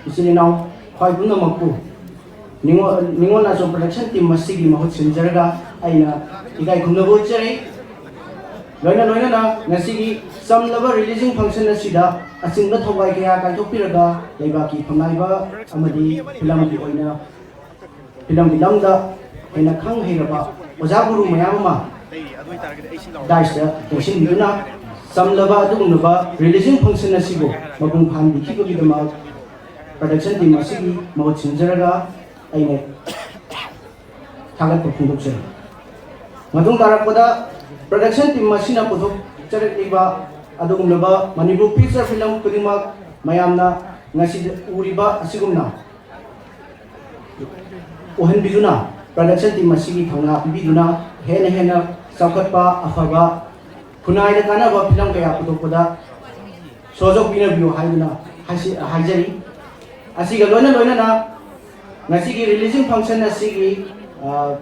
ꯏꯆꯤꯜ ꯏꯅꯥꯎ, ꯈ꯭ꯋꯥꯏ ꯄꯨꯝꯅꯃꯛꯄꯨ ꯅꯤꯉꯣꯜ, ꯅꯤꯉꯣꯜ ꯅꯥꯆꯣꯝ Production team ꯑꯁꯤꯒꯤ ꯃꯍꯨꯠ ꯁꯤꯟꯖꯔꯒ ꯑꯩꯅ ꯏꯀꯥꯏ ꯈꯨꯝꯅꯕ ꯎꯠꯆꯔꯤ꯫ ꯂꯣꯏꯅ ꯂꯣꯏꯅꯅ ꯉꯁꯤꯒꯤ ꯆꯝꯂꯕ releasing function ꯑꯁꯤꯗ ꯑꯆꯤꯟꯕ ꯊꯧꯒꯥꯏ ꯀꯌꯥ ꯀꯥꯏꯊꯣꯛꯄꯤꯔꯒ ꯂꯩꯕꯥꯛꯀꯤ ꯐꯝꯅꯥꯏꯕ ꯑꯃꯗꯤ ꯐꯤꯂꯝꯒꯤ ꯑꯣꯏꯅ, ꯐꯤꯂꯝꯒꯤ ꯂꯝꯗ ꯍꯦꯟꯅ ꯈꯪ ꯍꯩꯔꯕ ꯑꯣꯖꯥ ꯒꯨꯔꯨ ꯃꯌꯥꯝ ꯑꯃ dais ꯇ ꯇꯦꯡꯁꯤꯟꯕꯤꯗꯨꯅ ꯆꯝꯂꯕ ꯑꯗꯨꯒꯨꯝꯂꯕ releasing function ꯑꯁꯤꯕꯨ ꯃꯄꯨꯡ ꯐꯥꯍꯟꯕꯤꯈꯤꯕꯒꯤꯗꯃꯛ Production team ꯑꯁꯤꯒꯤ ꯃꯍꯨꯠ ꯁꯤꯟꯖꯔꯒ ꯑꯩꯅ ꯊꯥꯒꯠꯄ ꯐꯣꯡꯗꯣꯛꯆꯔꯤ꯫ ꯃꯇꯨꯡ ꯇꯥꯔꯛꯄꯗ Production team ꯑꯁꯤꯅ ꯄꯨꯊꯣꯛꯆꯔꯛꯂꯤꯕ ꯑꯗꯨꯒꯨꯝꯂꯕ ꯃꯅꯤꯄꯨꯔ feature film ꯈꯨꯗꯤꯡꯃꯛ ꯃꯌꯥꯝꯅ ꯉꯁꯤꯗ ꯎꯔꯤꯕ ꯑꯁꯤꯒꯨꯝꯅ ꯎꯍꯟꯕꯤꯗꯨꯅ Production team ꯑꯁꯤꯒꯤ ꯊꯧꯅꯥ ꯄꯤꯕꯤꯗꯨꯅ ꯍꯦꯟꯅ ꯍꯦꯟꯅ ꯆꯥꯎꯈꯠꯄ, ꯑꯐꯕ, ꯈꯨꯟꯅꯥꯏꯗ ꯀꯥꯟꯅꯕ ꯐꯤꯂꯝ ꯀꯌꯥ ꯄꯨꯊꯣꯛꯄꯗ ꯁꯍꯌꯣꯒ ꯄꯤꯅꯕꯤꯌꯨ ꯍꯥꯏꯗꯨꯅ ꯍꯥꯏꯁꯤ-, ꯍꯥꯏꯖꯔꯤ꯫ ꯑꯁꯤꯒ ꯂꯣꯏꯅ ꯂꯣꯏꯅꯅ ꯉꯁꯤꯒꯤ releasing function ꯑꯁꯤꯒꯤ, ꯑ,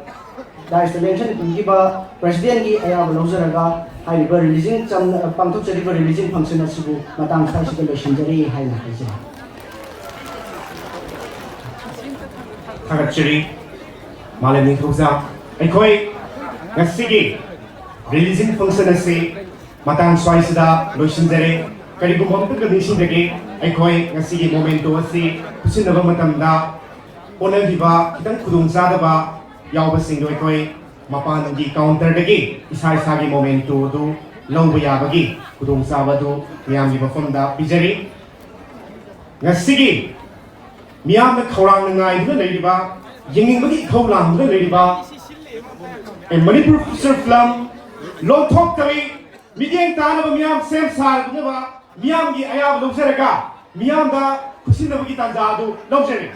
dais ꯇ ꯂꯦꯡꯁꯟ ꯄꯤꯈꯤꯕ President ꯀꯤ ꯑꯌꯥꯕ ꯂꯧꯖꯔꯒ ꯍꯥꯏꯔꯤꯕ releasing ꯆꯝꯅ ꯄꯥꯡꯊꯣꯛꯆꯔꯤꯕ releasing function ꯑꯁꯤꯕꯨ ꯃꯇꯥꯡ ꯁ꯭ꯋꯥꯏꯁꯤꯗ ꯂꯣꯏꯁꯤꯟꯖꯔꯤ ꯍꯥꯏꯅ ꯍꯥꯏꯖꯔꯤ꯫ ꯊꯥꯒꯠꯆꯔꯤ꯫ ꯃꯥꯂꯦꯝ ꯅꯤꯡꯊꯧꯖꯥ, ꯑꯩꯈꯣꯏ ꯉꯁꯤꯒꯤ releasing function ꯑꯁꯤ ꯃꯇꯥꯡ ꯁ꯭ꯋꯥꯏꯁꯤꯗ ꯂꯣꯏꯁꯤꯟꯖꯔꯦ꯫ ꯀꯔꯤꯒꯨꯝꯕ ꯑꯃꯇꯪꯒ ꯅꯤꯡꯁꯤꯡꯖꯒꯦ, ꯑꯩꯈꯣꯏ ꯉꯁꯤꯒꯤ momento ꯑꯁꯤ ꯄꯨꯟꯁꯤꯟꯅꯕ ꯃꯇꯝꯗ ꯍꯣꯠꯅꯈꯤꯕ ꯈꯤꯇꯪ ꯈꯨꯗꯣꯡꯆꯥꯗꯕ ꯌꯥꯎꯕꯁꯤꯡꯗꯣ ꯑꯩꯈꯣꯏ ꯃꯄꯥꯟꯒꯤ counterꯗꯒꯤ ꯏꯁꯥ ꯏꯁꯥꯒꯤ momento ꯑꯗꯨ ꯂꯧꯕ ꯌꯥꯕꯒꯤ ꯈꯨꯗꯣꯡꯆꯥꯕ ꯑꯗꯨ ꯃꯤꯌꯥꯝꯒꯤ ꯃꯐꯝꯗ ꯄꯤꯖꯔꯤ꯫ ꯉꯁꯤꯒꯤ ꯃꯤꯌꯥꯝꯅ ꯈꯧꯔꯥꯡꯅ ꯉꯥꯏꯗꯨꯅ ꯂꯩꯔꯤꯕ, ꯌꯦꯡꯅꯤꯡꯕꯒꯤ ꯏꯊꯧ ꯂꯥꯡꯗꯨꯅ ꯂꯩꯔꯤꯕ, ꯑꯦ, ꯃꯅꯤꯄꯨꯔ feature film ꯂꯣꯟꯊꯣꯛꯇꯕꯤ ꯃꯤꯠꯌꯦꯡ ꯇꯥꯅꯕ ꯃꯤꯌꯥꯝ ꯁꯦꯝ ꯁꯥꯗꯨꯅꯕ ꯃꯤꯌꯥꯝꯒꯤ ꯑꯌꯥꯕ ꯂꯧꯖꯔꯒ ꯃꯤꯌꯥꯝꯗ ꯈꯨꯠꯁꯤꯟꯅꯕꯒꯤ ꯇꯥꯟꯖꯥ ꯑꯗꯨ ꯂꯧꯖꯔꯤ꯫